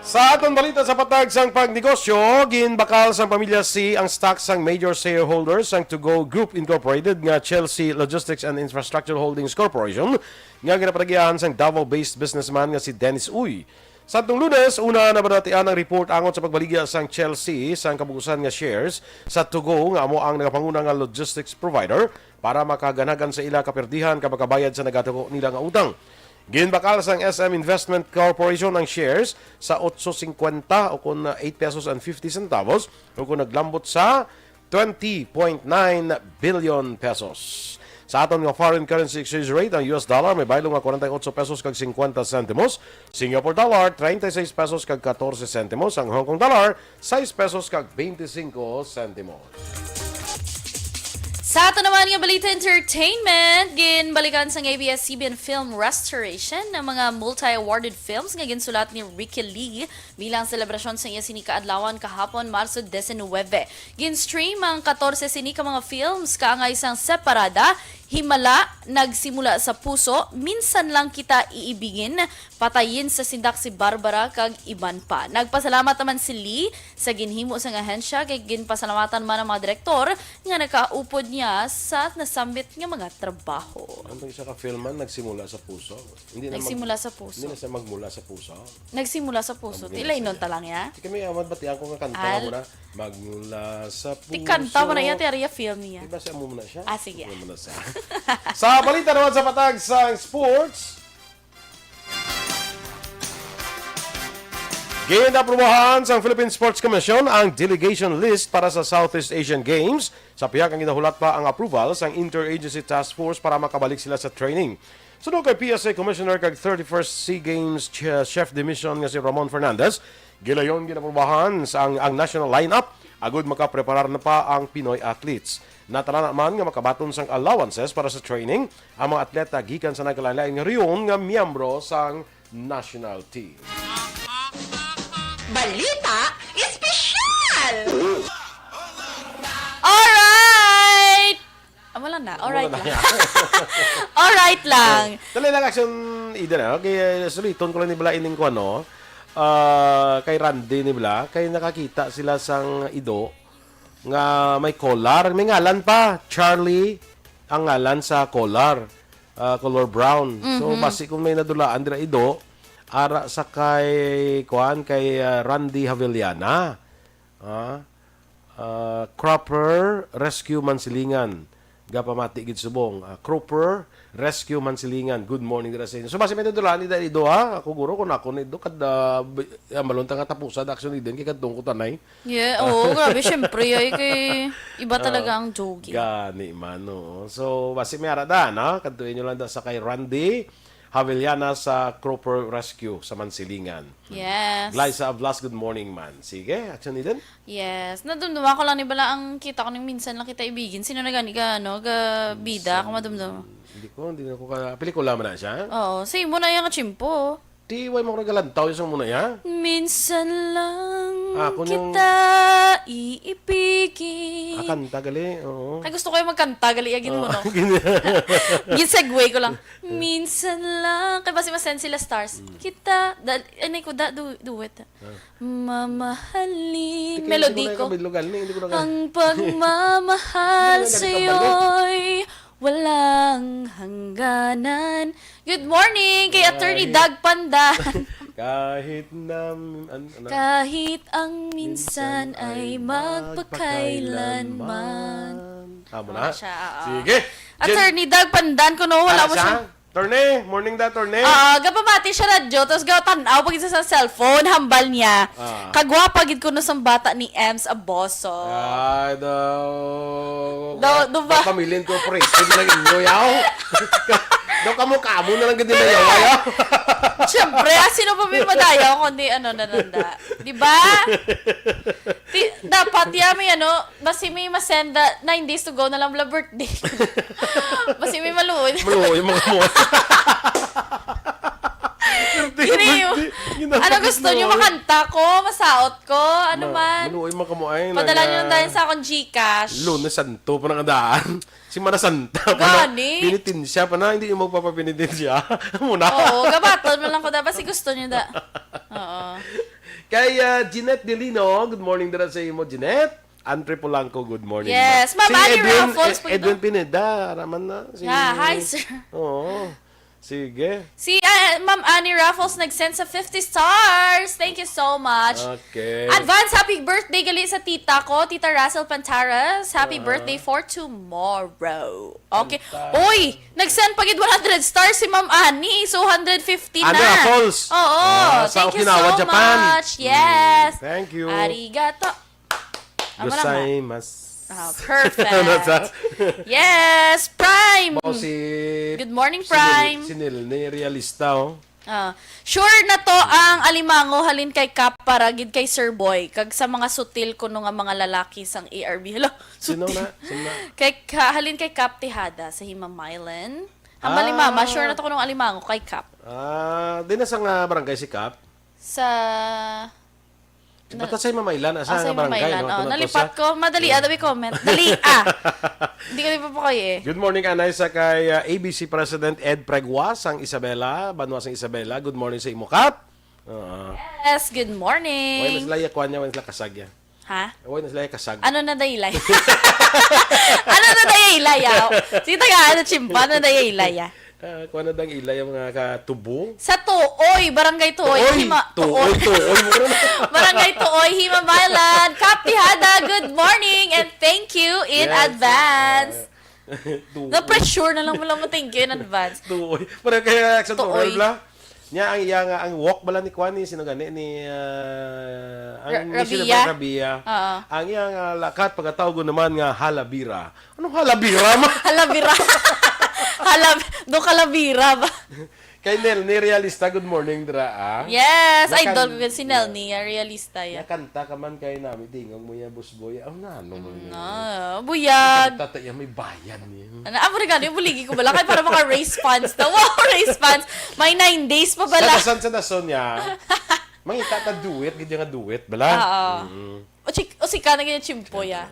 Sa aton balita sa patag sang pagnegosyo, ginbakal sang pamilya C ang stock sang major shareholders sang To Go Group Incorporated nga Chelsea Logistics and Infrastructure Holdings Corporation nga ginapadagiahan sang Davao-based businessman nga si Dennis Uy. Sa atong Lunes, una na nabatian ang report angot sa pagbaligya sang Chelsea sang kabugusan nga shares sa To Go nga amo ang nagapanguna nga logistics provider para makaganagan sa ila kaperdihan kag makabayad sa nagatuko nila nga utang. Ginbakal sang S M Investment Corporation ang shares sa otso singkwenta o kon eight pesos and fifty centavos o kon naglambot sa twenty point nine billion pesos. Sa aton nga foreign currency exchange rate, ang U S dollar may baylo nga kwarenta y otso pesos kag singkwenta sentimos, Singapore dollar treinta y seis pesos kag katorse sentimos, ang Hong Kong dollar sais pesos kag bente singko sentimos. Sa ato naman nga balita entertainment, ginbalikan sang A B S C B N Film Restoration ang mga multi-awarded films nga ginsulat ni Ricky Lee bilang selebrasyon sa iya sini kaadlawan kahapon, Marso diecinuebe. Gin-stream ang katorse sini ka mga films kaangay sang Separada, Himala, nagsimula sa puso, minsan lang kita iibigin, patayin sa sindak si Barbara, kag iban pa. Nagpasalamat naman si Lee sa ginhimo sang ahensya, kay ginpasalamatan man ang mga direktor nga nakaupod niya sa nasambit nga mga trabaho. Ang isa ka film man, nagsimula sa puso. Hindi na mag-, Nagsimula sa puso. Hindi na siya magmula sa puso. Nagsimula sa puso. Magmula Tila sa inon ta lang ya. Di kami, ah, mabatian ko nga kanta Al- mo na, "Magmula sa puso." Ti kanta mo na iya, ti ari ya film niya. Di ba siya mo muna siya? Ah, sige. Siya muna siya. Sa balita naman sa patag sa sports, ginaaprubahan sang Philippine Sports Commission ang delegation list para sa Southeast Asian Games. Sa pihak ang ginahulat pa ang approval sang Interagency Task Force para makabalik sila sa training. Suno kay P S A Commissioner kag thirty-first Sea Games Ch-, Chef de Mission nga si Ramon Fernandez, gilayon ginaprobahan sa ang, ang national lineup agud makapreparar na pa ang Pinoy athletes. Natalana man nga makabaton sang allowances para sa training ang mga atleta gikan sa nagkalain-lain nga rehiyon nga miyembro sang national team. Balita Espesyal! Alright! Ah, wala na. Alright Wala lang. na. Alright lang. Dali lang, Action Eden, ah. Okay, eh, suliton ko lang ni Bala ining kuwan, no? Ah, kay Randy ni Bala, kay nakakita sila sang ido nga may collar. May ngalan pa. Charlie ang ngalan sa collar. Ah, color brown. So, Mhm. basi kung may nadulaan dira ido, ara sa kay, kuwan, kay, ah, Randy Havillana. Ah, ah, Cropper Rescue Mansilingan. Gapamati gid subong. Ah, Cropper Rescue Mansilingan. Good morning dira sa inyo. So, basi may nadulaan ni Daddy Do, ha? Ako, guro, kung ako ni Do, kad, ah, bi-, ah, malunta nga tapusa, da Action Eden, kay kadtong ko tanay. Yeah, oo, grabe, syempre, ay, kay iba Ah, talaga ang jogging. Gani man, oo. So, basi may ara da, no? Kadtuin nyo lang da sa kay Randy Havillana sa Cropper Rescue sa Mansilingan. Yes. Glyza Ablas, good morning, man. Sige, Action Eden. Yes. Nadumduma ko lang ni bala ang kita ko ning minsan lang kita ibigin. Sino na gani ka, ano, ga bida ako madumdum? Hindi ko, hindi na ko ka, pelikula man na siya? Oo. Sa imo na yung tiyempo. Di, why mo ko nagalantaw yung muna, ya? Minsan lang Ako nung kita iibigin. Ah, kanta gali, oo. Ay, gusto ko yung magkanta gali, yagin mo, Oo. no? Gini- Gin-segue ko lang. Minsan lang. Kaya basi ma-send sila stars. Mm. Kita, dal-, ay, nay ko, da, du-, duet. Ah. Mamahalin. Tiki, Melody hindi ko ko. na kabidlugan, ni, hindi ko na ka- Ang pagmamahal Hindi ko na sa'yo'y walang hangganan. Good morning kay Attorney Kahit Doug Pandan. Kahit na, an-, ano? Kahit ang minsan Minsan ay ay magpakailanman. magpakailanman. Tama Oh, na? siya, oo. Sige. Attorney Doug Pandan, kuno wala Ara mo siya? siya? Attorney, morning da, attorney. Ah, gapamati siya radyo, tapos gawatan-aw pag isa sa cellphone, hambal niya. Ah. Kagwapa gid kuno sang bata ni Ems Aboso. Ay, daw. Daw, daw ba? Pamilya Incorporated lang inyo, yaw. Daw kamo-kamo na lang gid na yaw, yaw. Siyempre, ah, sino pa may madayaw kundi ano, nananda? Di ba? Ti-, dapat, ya, may ano, basi may masenda, nine days to go na lang bala birthday. Basi may maluoy. Maluoy, mga mo. Birthday, Gini, birthday. Ano gusto nyo? Maluoy. Makanta ko? Masaot ko? Ano Ma-, man? Maluoy, mga kamuay na Padala nyo nga. lang dahil sa akong Gcash. Lunes Santo pa na kadaan. Semana Santa pa na. Gani. Penitensya pa na. Hindi nyo magpapapenitensya. Muna. Oo, gabaton mo lang ko. Dapat si gusto nyo da. Oo. Kay, ah, Jeanette Delino, good morning dira sa imo, Jeanette. Andre Polanco, good morning, Yes, ma'am. Ma'am Si Annie Edwin, Raffles, Ed-, Edwin Pineda, raman na. Si Yeah, hi, sir. Oo. Sige. Si, ah, Ma'am Annie Raffles nag-send sa fifty stars. Thank you so much. Okay. Advance happy birthday gali sa tita ko, Tita Russell Pantaras. Happy Ah. birthday for tomorrow. Okay. Pantaras. Uy, nag-send pa gid one hundred stars si Ma'am Annie. So, hundred fifty Annie na. Raffles. Oo. Ah, sa Thank you Okinawa, so Japan. much. Mm, Yes. thank you. Arigato. Amo lang na. Gozaimasu. Ah, perfect. Ano sa? Yes, Prime. Mao si Good morning, si Nel-, Prime. si Nelny Realista, oh. Ah, sure na to ang alimango halin kay Kap para gid kay Sir Boy kag sa mga sutil kuno nga mga lalaki sang A R B. Hala, Sino sutil. na? Sino na? Kay Ka-, halin kay Kap Tejada sa Hima Mylan. Hambal ni Mama, Ah. sure na to kuno ang alimango kay Kap. Ah, di na sa nga barangay si Kap? Sa Basta sa Mamaylan, asa nga barangay, no? Oh, nalipat ko. Madali, ah, daw i-comment. Dali, ah. Hindi kami papakoy, eh. Good morning, anay sa kay, ah, A B C President Ed Pregua, sang Isabela, Banwa sang Isabela. Good morning sa imo, Kap. Oo. Yes, good morning. Wala na sila ya, kuwan niya, wala na sila kasag ya. Ha? Wala na sila ya kasag. Ano na daylay? Ano na daylay, ah? Sige, taga, ano, chimpa, ano na daylay, ah? Ah, kuwan na dang ila yung mga katubo. Sa Tuoy, Barangay Tuoy. Tuoy! Hima-, Tuoy, Tuoy. Tuoy. Barangay Tuoy, Himabaylan. Kap Tejada, good morning and thank you in advance. Yes. Ah, Tuoy. Na-pressure na lang mo lang mo thank you in advance. Tuoy. Pareho kaya sa Tuoy. Tuoy, bla? Nya ang iya nga, ang walk bala ni kuwan ni, sino gani, ni, ah, ang Ra-, ni Sino Rabia? Rabia. Oo. Ang iya nga lakat, pagkatawag naman nga halabira. Anong halabira, ma? Halabira. Halab-, do kalabira ba? Kay Nelny Realista, good morning, dira, ah. Yes, idol ko si Nelny, ah, Realista, ya. Nakanta ka man kay nami, tingog mo ya, Boss Boy. Ang nano mo ya. Buyag. Kanta ta ya, may bayad niya. Ano, amo rin gani, buligi ko bala kay para maka-raise funds na. Wow, raise funds. May nine days pa bala. Sa dason, sa dason niya. Mangita ta duet, gid nga duet, bala. Oo. Mm. O chik-, o sika na gid chimpo, ya.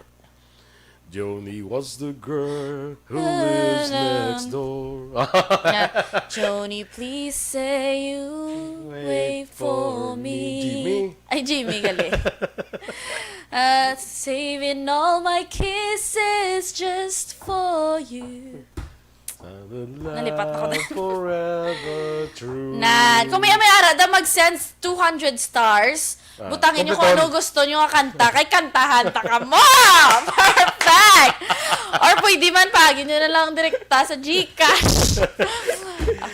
Joni was the girl who lives next door. Nga, "Joni, please say you wait for me." Jimmy. Ay, Jimmy, gali. Uh, saving all my kisses just for you. Nalipat ako na. Forever true. Na, kung may, may ara da mag-send two hundred stars, ah, butangi nyo kung ano gusto nyo nga kanta. Kay kantahan ta ka mo! Perfect! Or pwede man, paagi nyo na lang direkta sa GCash.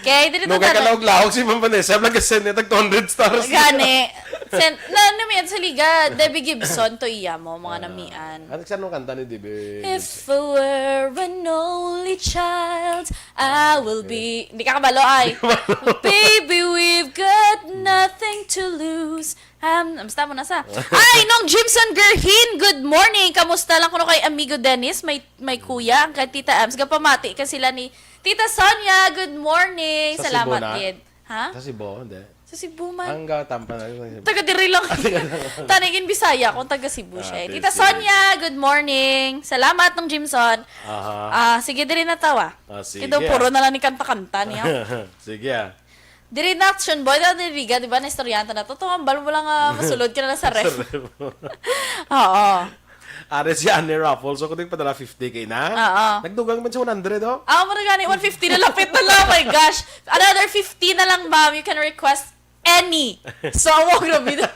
Okay, dili ta. No, kay kalahog-lahog si Ma'am Vanessa, nag-send niya tag two hundred stars. Gani. Sen-, na, ano yan sa liga? Debbie Gibson to iya mo, mga namian. Ano sa nung kanta ni Debbie Gibson? If I were an only child, I will be, hindi ka kabalo, ay. Baby, we've got nothing to lose. Um, basta mo na sa. Ay, nung Jimson Gerhin, good morning. Kamusta lang kuno kay Amigo Dennis? May, may kuya, ang kay Tita Ems. Gapamati ka sila ni Tita Sonia, good morning. Salamat, gid. Ha? Sa Cebu, hindi. Sa Cebu man. Ang gatampa na yun. Taga diri lang. Ah, taga diri. Tanigin Bisaya kung taga Cebu siya. Ah, Tita Sonia, good morning. Salamat nung Jimson. Aha. Ah, sige, diri na tawa. Ah, sige, ah. Kaya daw puro na lang ni kanta-kanta niya. Sige, ah. Diri na, Action Boy, na diri ka, di ba, na-istoryahan ta na to. Tumambal mo lang, ah, masulod ka na lang sa ref. Sa ref. Oo. Ari si Annie Raffles, so kung padala fifty K na. Oo. Nagdugang man sa one hundred, oh. Ah, mo na gani, one fifty na lapit na lang. Oh my gosh. Another fifty na lang, ma'am. You can request any song mo, grabe na.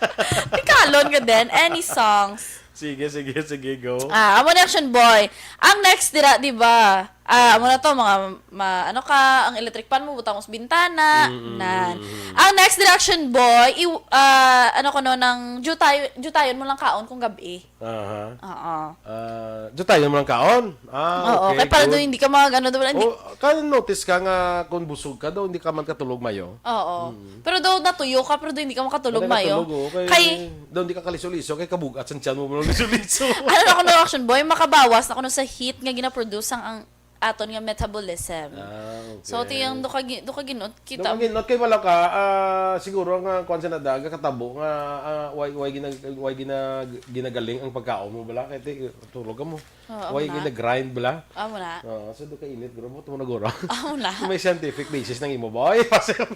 Tikalon ka din. Any songs. Sige, sige, sige, go. Ah, amo ni Action Boy. Ang next dira, di ba? Ah, amo na to, mga, ma-, ano ka, ang electric fan mo, butang mo sa bintana, mm, mm, nan. Mm, mm. Ang next dira, Action Boy, i-, ah, ano ko no, nang jutay-, jutayon mo lang kaon kung gabi. Aha. Oo. Ah, jutayon mo lang kaon? Ah, oo, okay, kay para good. Daw hindi ka mag-, ano, daw, hindi. Oh, ka-notice ka nga kung busog ka daw, hindi ka man katulog mayo? Oo. Mm. Pero daw natuyo ka, pero daw hindi ka makatulog mayo. Hindi katulog, oh. Kay, kay daw hindi ka kaliso-liso, kay kabugat sa tiyan mo, mo liso-liso. Ano na kuno, Action Boy, makabawas na kuno sa heat nga ginaproduce ang, ang aton nga metabolism. Ah, okay. So, tiyang do ka gi-, do ka ginot, kita. Do ka ginot kay wala ka, ah, siguro nga kuan sa nadaga katabo nga, ah, way, way ginag-, way ginag-, ginagaling ang pagkaon mo bala kay ti-, tulog ka mo. Oo, way ginag-grind bala. Amo na. Oo, so do ka init, bro. Mo na guro. Amo na. May scientific basis nang imo, boy.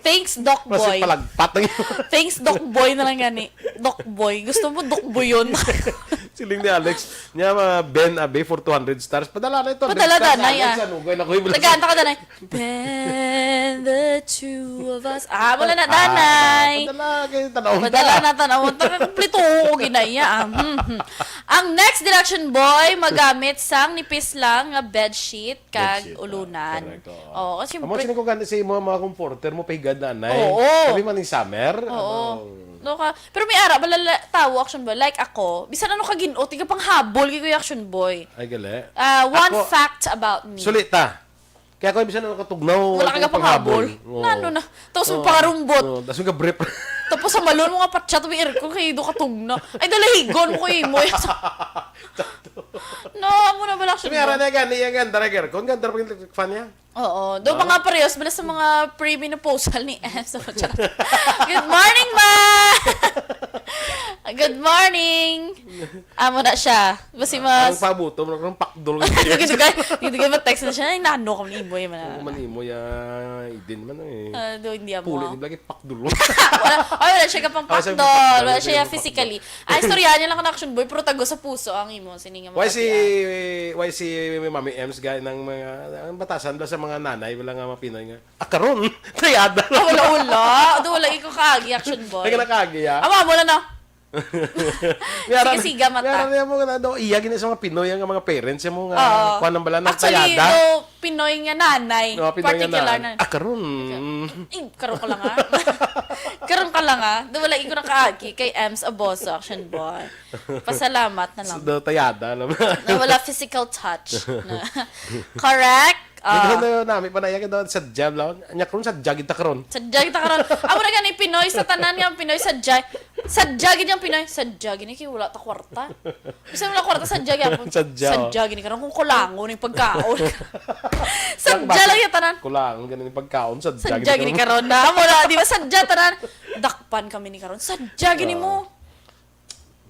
Thanks, Doc Boy. Palagpat nang imo. Thanks, Doc Boy na lang gani. Doc Boy. Gusto mo Doc Boy yun? Siling ni Alex, niya, ma-, Ben Abe for two hundred stars. Padala na ito. Padala, Danay, ah. Tagaan ta ka, Danay. Ben, the two of us. Ah, wala na, Danay. Padala, kay tanaw ta. Padala na, tanaw ta. Kay kumpleto ko ginaya, ah. Hmm, hmm. Ang next direction, boy, magamit sang nipis lang nga bedsheet kag ulunan. Bedsheet, ah. Correct, oo. Oo, siyempre. Amo, sini ko gani sa imo, mga comforter mo, pahigad na, Nay. Oo. Sabi man ni Summer. Oo. Ano? No ka, pero may ara, balala, tao, Action Boy. Like ako, bisan ano ka ginot, di ka panghabol, kay Kuya Action Boy. Ay, gali. Ah, one fact about me. Ako, suli ta. Kaya ako, bisan ano katugnaw, wala ka panghabol. Oo. Nano na. Tapos mo pangarumbot. Oo, tapos mo ka-brief. Tapos sa malon mo nga patsa, tapos aircon, kay do katugna. Ay, dalahigon mo ko imo. No, amo na bala, Action Boy. May ara na gani, yung ganda na aircon, ganda pa yung fan niya. Oo. Do mga parehas bala sa mga premenopausal ni Ems. Good morning, ma! Good morning! Amo na siya. Basi mas... Ang pabuto mo, ang pakdol. Dugay-dugay, dugay-dugay mag-text na siya. Ay, nano ka man imo, eh, man. Ang man imo, ya, idin man, eh. Ah, do, hindi amo. Puli, di ba, kay pakdol. Wala, ay, wala siya kapang Ah, siya pakdol. Wala siya kapang physically. Ay, istorya niya lang ka na, Action Boy, pero tago sa puso ang imo. Sining nga Why si, why si Mami Ems, gay, ng mga, ang batasan bala sa mga nanay, wala nga mga Pinoy nga, "Ah, karon, tayada." Ah, wala, wala. Do, wala ikaw kaagi, Action Boy. Ay, ka nakaagi, ah? Ama mo na, no? Miyara, Sige, siga, mata. Miyara niya mo nga, do, iya, gini sa mga Pinoy, ang mga parents, yung mga, Oo. kuwan ng bala, Actually, nagtayada. Do, Pinoy nga nanay, No, Pinoy nga particular nanay. na. Ah, karon. Eh, karon ka lang, ah. Karon ka lang, ah. Do, wala ikaw nakaagi kay Ems Aboso, Action Boy. Pasalamat na lang. So, do, tayada lang. Na wala physical touch. Na. Correct? Ah. Ito na yun, nami pa na yan, ito, sadya lang. Anya karon, sadya gid ta karon. Sadya gid ta karon. Amo na gani, Pinoy sa tanan nga, Pinoy sadya. Sadya gid yung Pinoy. Sadya gini, kay wala ta kwarta. Bisan wala kwarta, sadya gyapon. Sadya. Sadya gini karon kung kulangon yung pagkaon. Sadya lang yung tanan. Kulangon gani yung pagkaon, sadya Sadya gini gini karon. karon na. Wala, di ba? Sadya tanan. Dakpan kami ni karon. Sadya gini mo. Ah.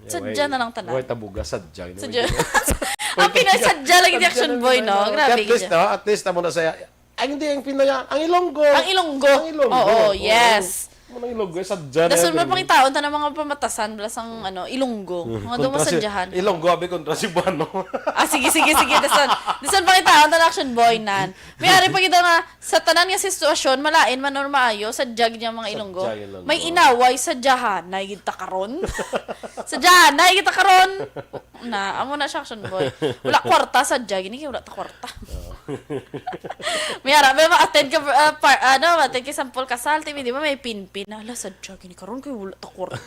Sadya Way, na lang tanan. way tabuga, sadya gini. Sadya. Ang Pinoy, sadya lagi ni Sadya Action lang Boy, yun, no? ano. Grabe At least, gid. no? At least, amo na sa, ay, hindi, ang Pinoy, ah, ang Ilonggo. Ang Ilonggo. Ang Ilonggo. Oo, Oo. yes. Ang Ilonggo, eh, sadya na Dason yan, eh. mapangitaon ta ng mga pamatasan, bala sang, ano, Ilonggo. Mhm. Mga Kontra si, dumasadyahan. Ilonggo, abi, kontra Cebuano. Ah, sige, sige, sige. Dason, dason pangitaon ta na, Action Boy, nan. May ari pa kita nga, sa tanan nga sitwasyon, malain man or maayo, sadya gid ang mga Ilonggo. Sadya Ilonggo. May inaway, sadyahanay gid ta karon. Sadyahanay gid ta karon. Na, amo na siya, Action Boy. Wala kwarta, sadya gini, kay wala ta kwarta. Oo. May ara, may ma-attend ka, ah, par-, ano, ma-attend ka sample kasal, timi, di ba, may pinpin. Ala, sadya gini karon, kay wala ta kwarta.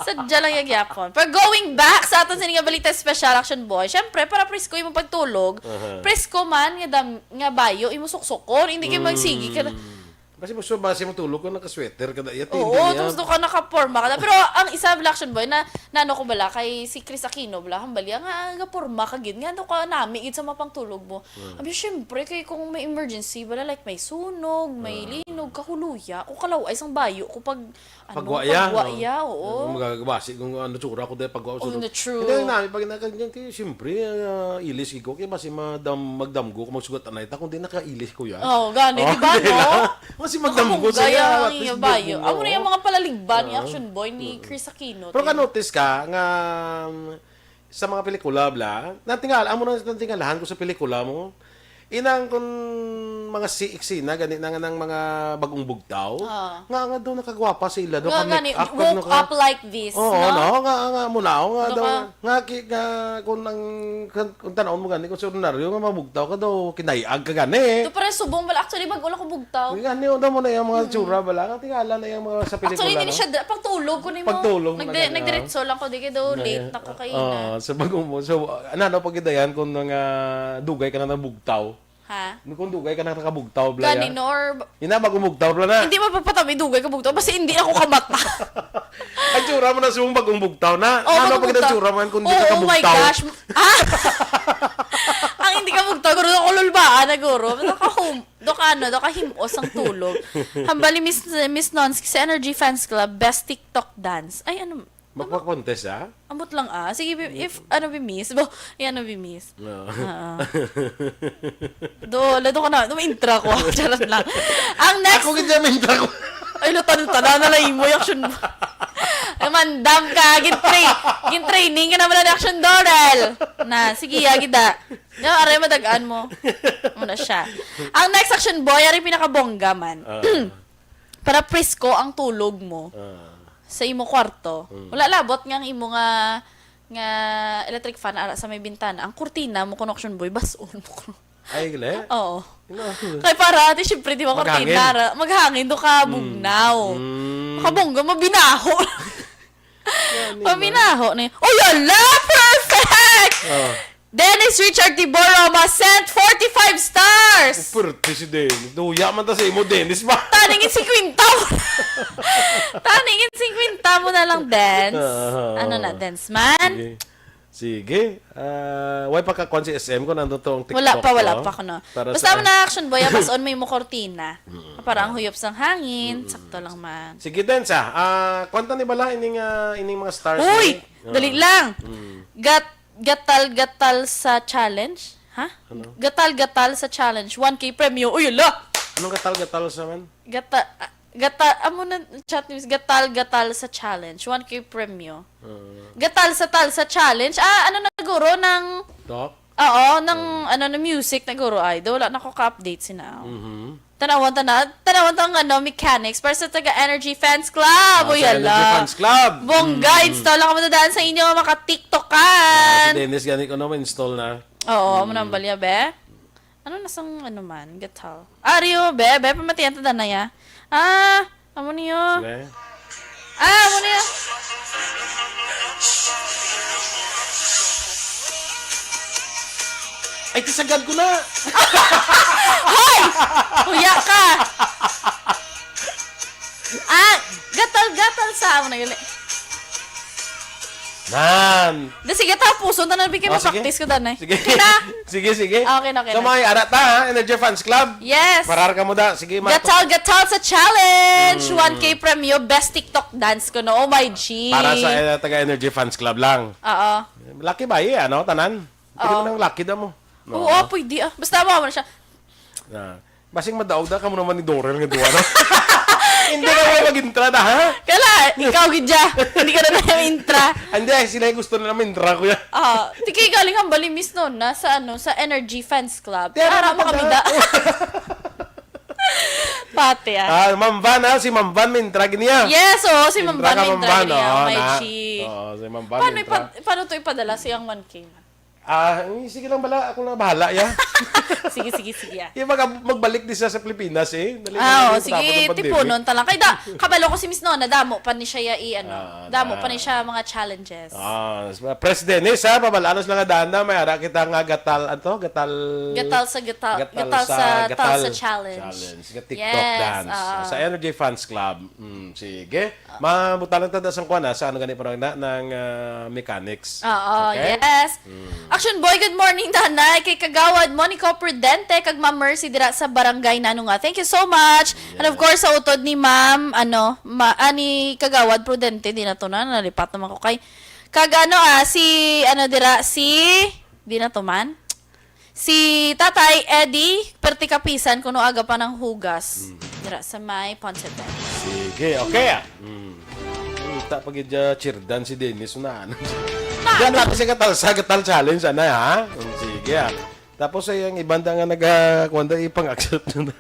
Sadya lang yung gyapon. Pero going back sa aton sini nga balita special, Action Boy, syempre, para presko yung pagtulog, Aha. presko man nga dam-, nga bayo, imo suksukon, hindi kayo magsigi ka na. Mm. Basi mo, basi mo tulog ka, naka-sweater ka na, iya, Oo, tindi niya. Tapos doon ka nakaporma ka na. Pero ang isa, bala, Action Boy, na, na ano ko bala, kay si Chris Aquino, bala, hambal iya nga, nga porma ka gid, nga ano ka, nami gid sa mapangtulog mo. Hmm. Abi, syempre, kay kung may emergency, bala, like, may sunog, may Ah. linog, kahuluya, kung kalaway sang bayo, kung pag, ano, Pagwa iya, pagwa no? iya, oo. Magagabasi kung ano, tsura ko dahil pagwa ko Oh, sunod. the true. Hindi, ang nami, pag naka-, kay, siyempre, ah, ilis ko, kaya basi madam-, magdamgo ko, magsugat anay ta, kung di nakailis ko yan. Oo, gani, Oh, di ba, di ba? no? Mas si Madam Nakabungga Guzman, yung at least bayo. Amo na yung mga palaligban ni Oo. Action Boy, ni Mm. Chris Aquino. Pero Tin- ka-notice ka nga, um, sa mga pelikula, bla, natingala, amo na natingalahan ko sa pelikula mo, inang kung mga si eksena, gani na nga ng mga bagong bugtaw, Ah. nga, nga daw nakagwapa sila, daw Nga, ka-make gani, up, woke naka-, up like this, Oo, no? no? Nga, nga, muna, nga Daw daw, ka- nga, ki-, nga, kung ang, kung, kung tanawon mo gani, kung sa ordinaryo, nga mabugtaw ka daw, kinayag ka gani. Ito, pero subong bala. Actually, bago lang ko bugtaw. Ang gani, ano mo na yung mga Mm. tsura bala? Ang tingala na yung mga sa Actually, pelikula, hindi no? siya dra-, pagtulog ko ni mo. Pagtulog mo na Nagdi-, gani, nagdiretso ah. lang ko, di ka daw late, Naya-, nakakaina. ah, sa bagong mo. So, ano, pagkidayan kung nga dugay ka na nabugtaw? Ha? Kung dugay ka na nakabugtaw, bla, Gani, ya? no, or Ina, bagong bugtaw, bla, na? Hindi mapapatami, dugay ka bugtaw. Basta hindi ako kamata. Ang tsura mo na subong bagong bugtaw na. Oh, Ano bagong pag bugtaw. tsura mo yan kung di ka Oh, oh my kabugtaw? gosh. Ah! Ang hindi ka bugtaw, guro, nakululbaan na, guro. Nakahum-, do ka, ano, do ka himos ang tulog. Hambal ni Miss, Miss Nons, sa Energy Fans Club, best TikTok dance. Ay, ano? Magpa-contest, ah? Ambot lang, ah. Sige, bi-, if, ano, bi-miss? Bo, ay, ano, bi-miss? Oo. Oo. Do, lado ka na. Do, intra ko. Charot lang. Ang next Ako gid yung intra ko. Ay, lo, tan-, tanan na lang imo yung action. Ay, mandam ka. Gin-train. Gin-training ka naman na action, Dorel. Na, sige, yagi da. No, aray, madagaan mo. Muna siya. Ang next action, boy, ari pinakabongga man. Ah. Para presko ang tulog mo Ah. sa imo kwarto. Mm. Wala labot nga ang imo nga, nga electric fan ara sa may bintana. Ang kurtina mo, kuno action, boy, bas-on mo kuno. Ay, gali? Oo. Ina. Kay para, ati, syempre, di ba, Maghangin. kurtina, ra-, maghangin, do ka Mm. bugnaw. Mm. Makabongga, mabinaho. Yan, yun, Mabinaho na yun. Oh, yala! Perfect! Oh. Dennis Richard Tiboroma sent forty-five stars! Oh, pwerte si Dennis. Duya man ta sa imo, Dennis, ba? Taningin singkwenta mo. Taningin singkwenta mo na lang, Dens. Ah, Ano na, oo. Dens man? Sige. Sige. Ah, way pa ka kuwan si S M kung nandun to ang Wala TikTok pa, wala ko. pa kuno. Para Basta sa mo na action, boy, bas-on mo yung cortina. Mm. Para ang huyop sang hangin, sakto lang man. Sige, Dens, ah. Ah, kwanta ni bala ining, ah, ining mga stars Uy! ni? Ah. Dali lang. Mm. Gat-, gatal-gatal sa challenge? Ha? Ano? Gatal-gatal sa challenge. One K premyo. Uy, ala! Anong gatal-gatal sa man? Gata-, ah, gata-, amo na chat news. Gatal-gatal sa challenge. One K premyo. Ah. Gatal sa tal sa challenge. Ah, ano na guro ng Talk? Oo, ng, ano, ng music na guro, idol. Wala na ko ka-update sina. Mhm. Tanawan ta na. Tanawan ta ang, ano, mechanics para sa taga Energy Fans Club. Ah, Uy, sa Energy ala. Fans Club. Bongga, Mm. install lang kamo daan sa inyo, mga ka-TikTokan. Ah, si Dennis, gani ko naman, install na. Oo, amo Mm. nang balya, be. Ano na sang, ano man, gatal. Ario, be, be, pamatian ta danay, ah. Ah, amo niyo. Be. Ah, amo niyo. Ay, tisagad ko na. Hoy! Huya ka! Ah, gatal-gatal sa amo na yun, eh. Nan. Da, sige, tapuson. Tanan, bigay Oh, sige. ma-practice ko, danay. Sige. Kita? Sige, sige. Okay na, okay So, na. mga ara ta, ha? Energy Fans Club. Yes. Parar ka mo da. Sige, ma- Gatal, gatal sa challenge. Mm. One K premyo, best TikTok dance ko, no? Oh, my G. Para sa, eh, taga Energy Fans Club lang. Oo. Lucky ba, eh, ano? Tanan? Pwede Oo. mo nang lucky da mo. Oo, No? pwede, ah. Basta mo, mo na siya. Ah. Basing madaog da, kamo naman ni Dorel nga duwa, no? Hindi ka may mag-intra na, ha? Kala, ikaw, gid, ja. Hindi ka na tayo intra. Hindi, ay, sila yung gusto nila ma-intra, kuya. Ah, tiki galing ang bali, Miss Nona, sa, ano, sa Energy Fans Club. Kaya Para naman mo kami pala. da. Pati, ah. Ah, Ma'am Van, ah, si Ma'am Van, ma-intra gid niya. Yes, oo, si Ma'am Intra Van, ka, may Ma'am intra Van, niya. oo, My na. G. Oo, si Ma'am Van, Paano, intra. ipad-, paano to ipadala siyang one K man? Ah, eh, sige lang bala, ako na bahala, ya. Sige, sige, sige, ah. Yung mag-, magbalik di siya sa Pilipinas, eh. Dali, Ah, dali, oh, sige, patapos ang pandemic. tipunon ta lang. Kay da, kabalo ko si Miss Nona, damo pa ni siya ya, i-, ano, Ah, damo na. pa ni siya mga challenges. Ah, s-, Pres Dennis, ha, pabalanos lang nga daan na, may ara kita nga gatal, ato, gatal, Gatal sa gatal, gatal gatal sa sa tal gatal sa challenge. challenge, ga TikTok Yes, dance. ah. Sa Energy Fans Club. Mm, sige. Mabutalan ta da sang kuan, ah, sa ano gani pa na, ng, ah, mechanics. Oo, Okay? yes. Mm. Action Boy, good morning, nanay. Kay Kagawad Monico Prudente, kag Ma'am Mercy dira sa Barangay Nanunga. Thank you so much. And of Yes. course, sa utod ni Ma'am, ano, ma-, ah, ni Kagawad Prudente, di na to na, nalipat naman ko kay. Kag ano, ah, si, ano dira, si, di na to man. Si Tatay Eddie, perti kapisan kuno aga pa ng hugas. Mm. Dira sa may Ponce Verde. Sige, okay, ah. Mm. Kita pa gid, ah, cheerdan si Dennis, unahan. Yan, tapos yung gatal sa gatal challenge, anay, ha? Mm, sige, ah. Tapos, ay, ang ibang da nga nag-, ah, kuwan da, ipang-accept na.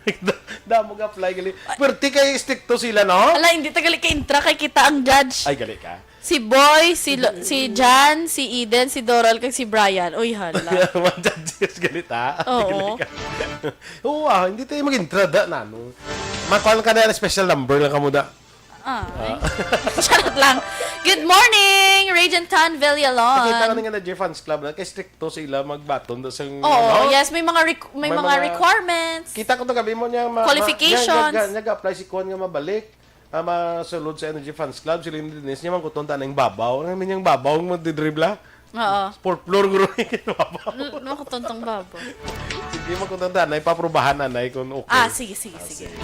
Damo ga-apply, gali. Perti kay stricto sila, no? Ala, hindi ta gali ka-intra kay kita ang judge. Ay, gali ka. Si Boy, si Lo-, si Jan, si Eden, si Doral, kag si Brian. Uy, hala. Mga judges, galit, ha? Oo. Galit ka. Oo, ah, hindi tayo mag-intra, da, na, no? Makuha ka na special number lang kamo, da. Ah. Ah. Charot lang. Good morning, Regent Tan Villalon. Nakita ko nga na J Fans Club na, kay stricto sila magbaton do sang, Oo, ano? yes, may mga requ-, may May mga mga requirements. Kita ko to gabi mo niya, ma-, ma-, Qualifications. niya, niya, niya ga-apply si Kuan nga mabalik. Ah, masulod sa Energy Fans Club, si Lindy Denise, niya man kuton ta na yung babaw. Ano naman yung babaw mo didribla? Oo. Fourth floor, guro, yung babaw. N-, nakuton tong babaw. Sige, makuton ta na, ipaprubahan na, na, kung okay. Ah, sige, sige, Ah, sige. sige.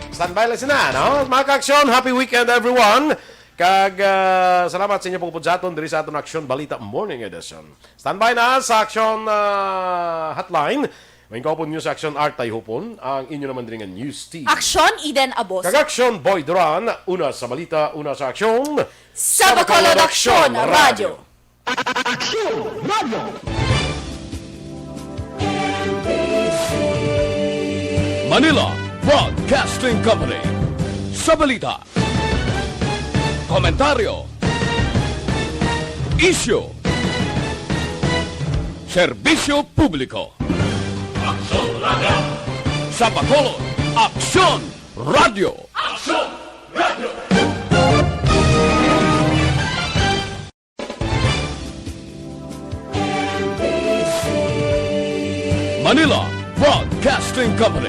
Standby lang sila, no? Mga ka-aksyon, happy weekend, everyone. Kag, ah, salamat sa inyo pagpupod sa aton diri sa aton Aksyon Balita Morning Edition. Standby na sa Aksyon, ah, Hotline. May kaupon News Action Art Tayhupon, ang inyo naman diri nga news team. Aksyon, Eden Abos. Kag Aksyon, Boy Duran. Una sa balita, una sa aksyon. Sa Bacolod Aksyon, Radyo. Aksyon, Radyo. Manila Broadcasting Company. Sa balita, komentaryo, isyu, serbisyo publiko. Aksyon Radyo. Sa Bacolod, Aksyon Radyo. Aksyon Radyo. Manila Broadcasting Company.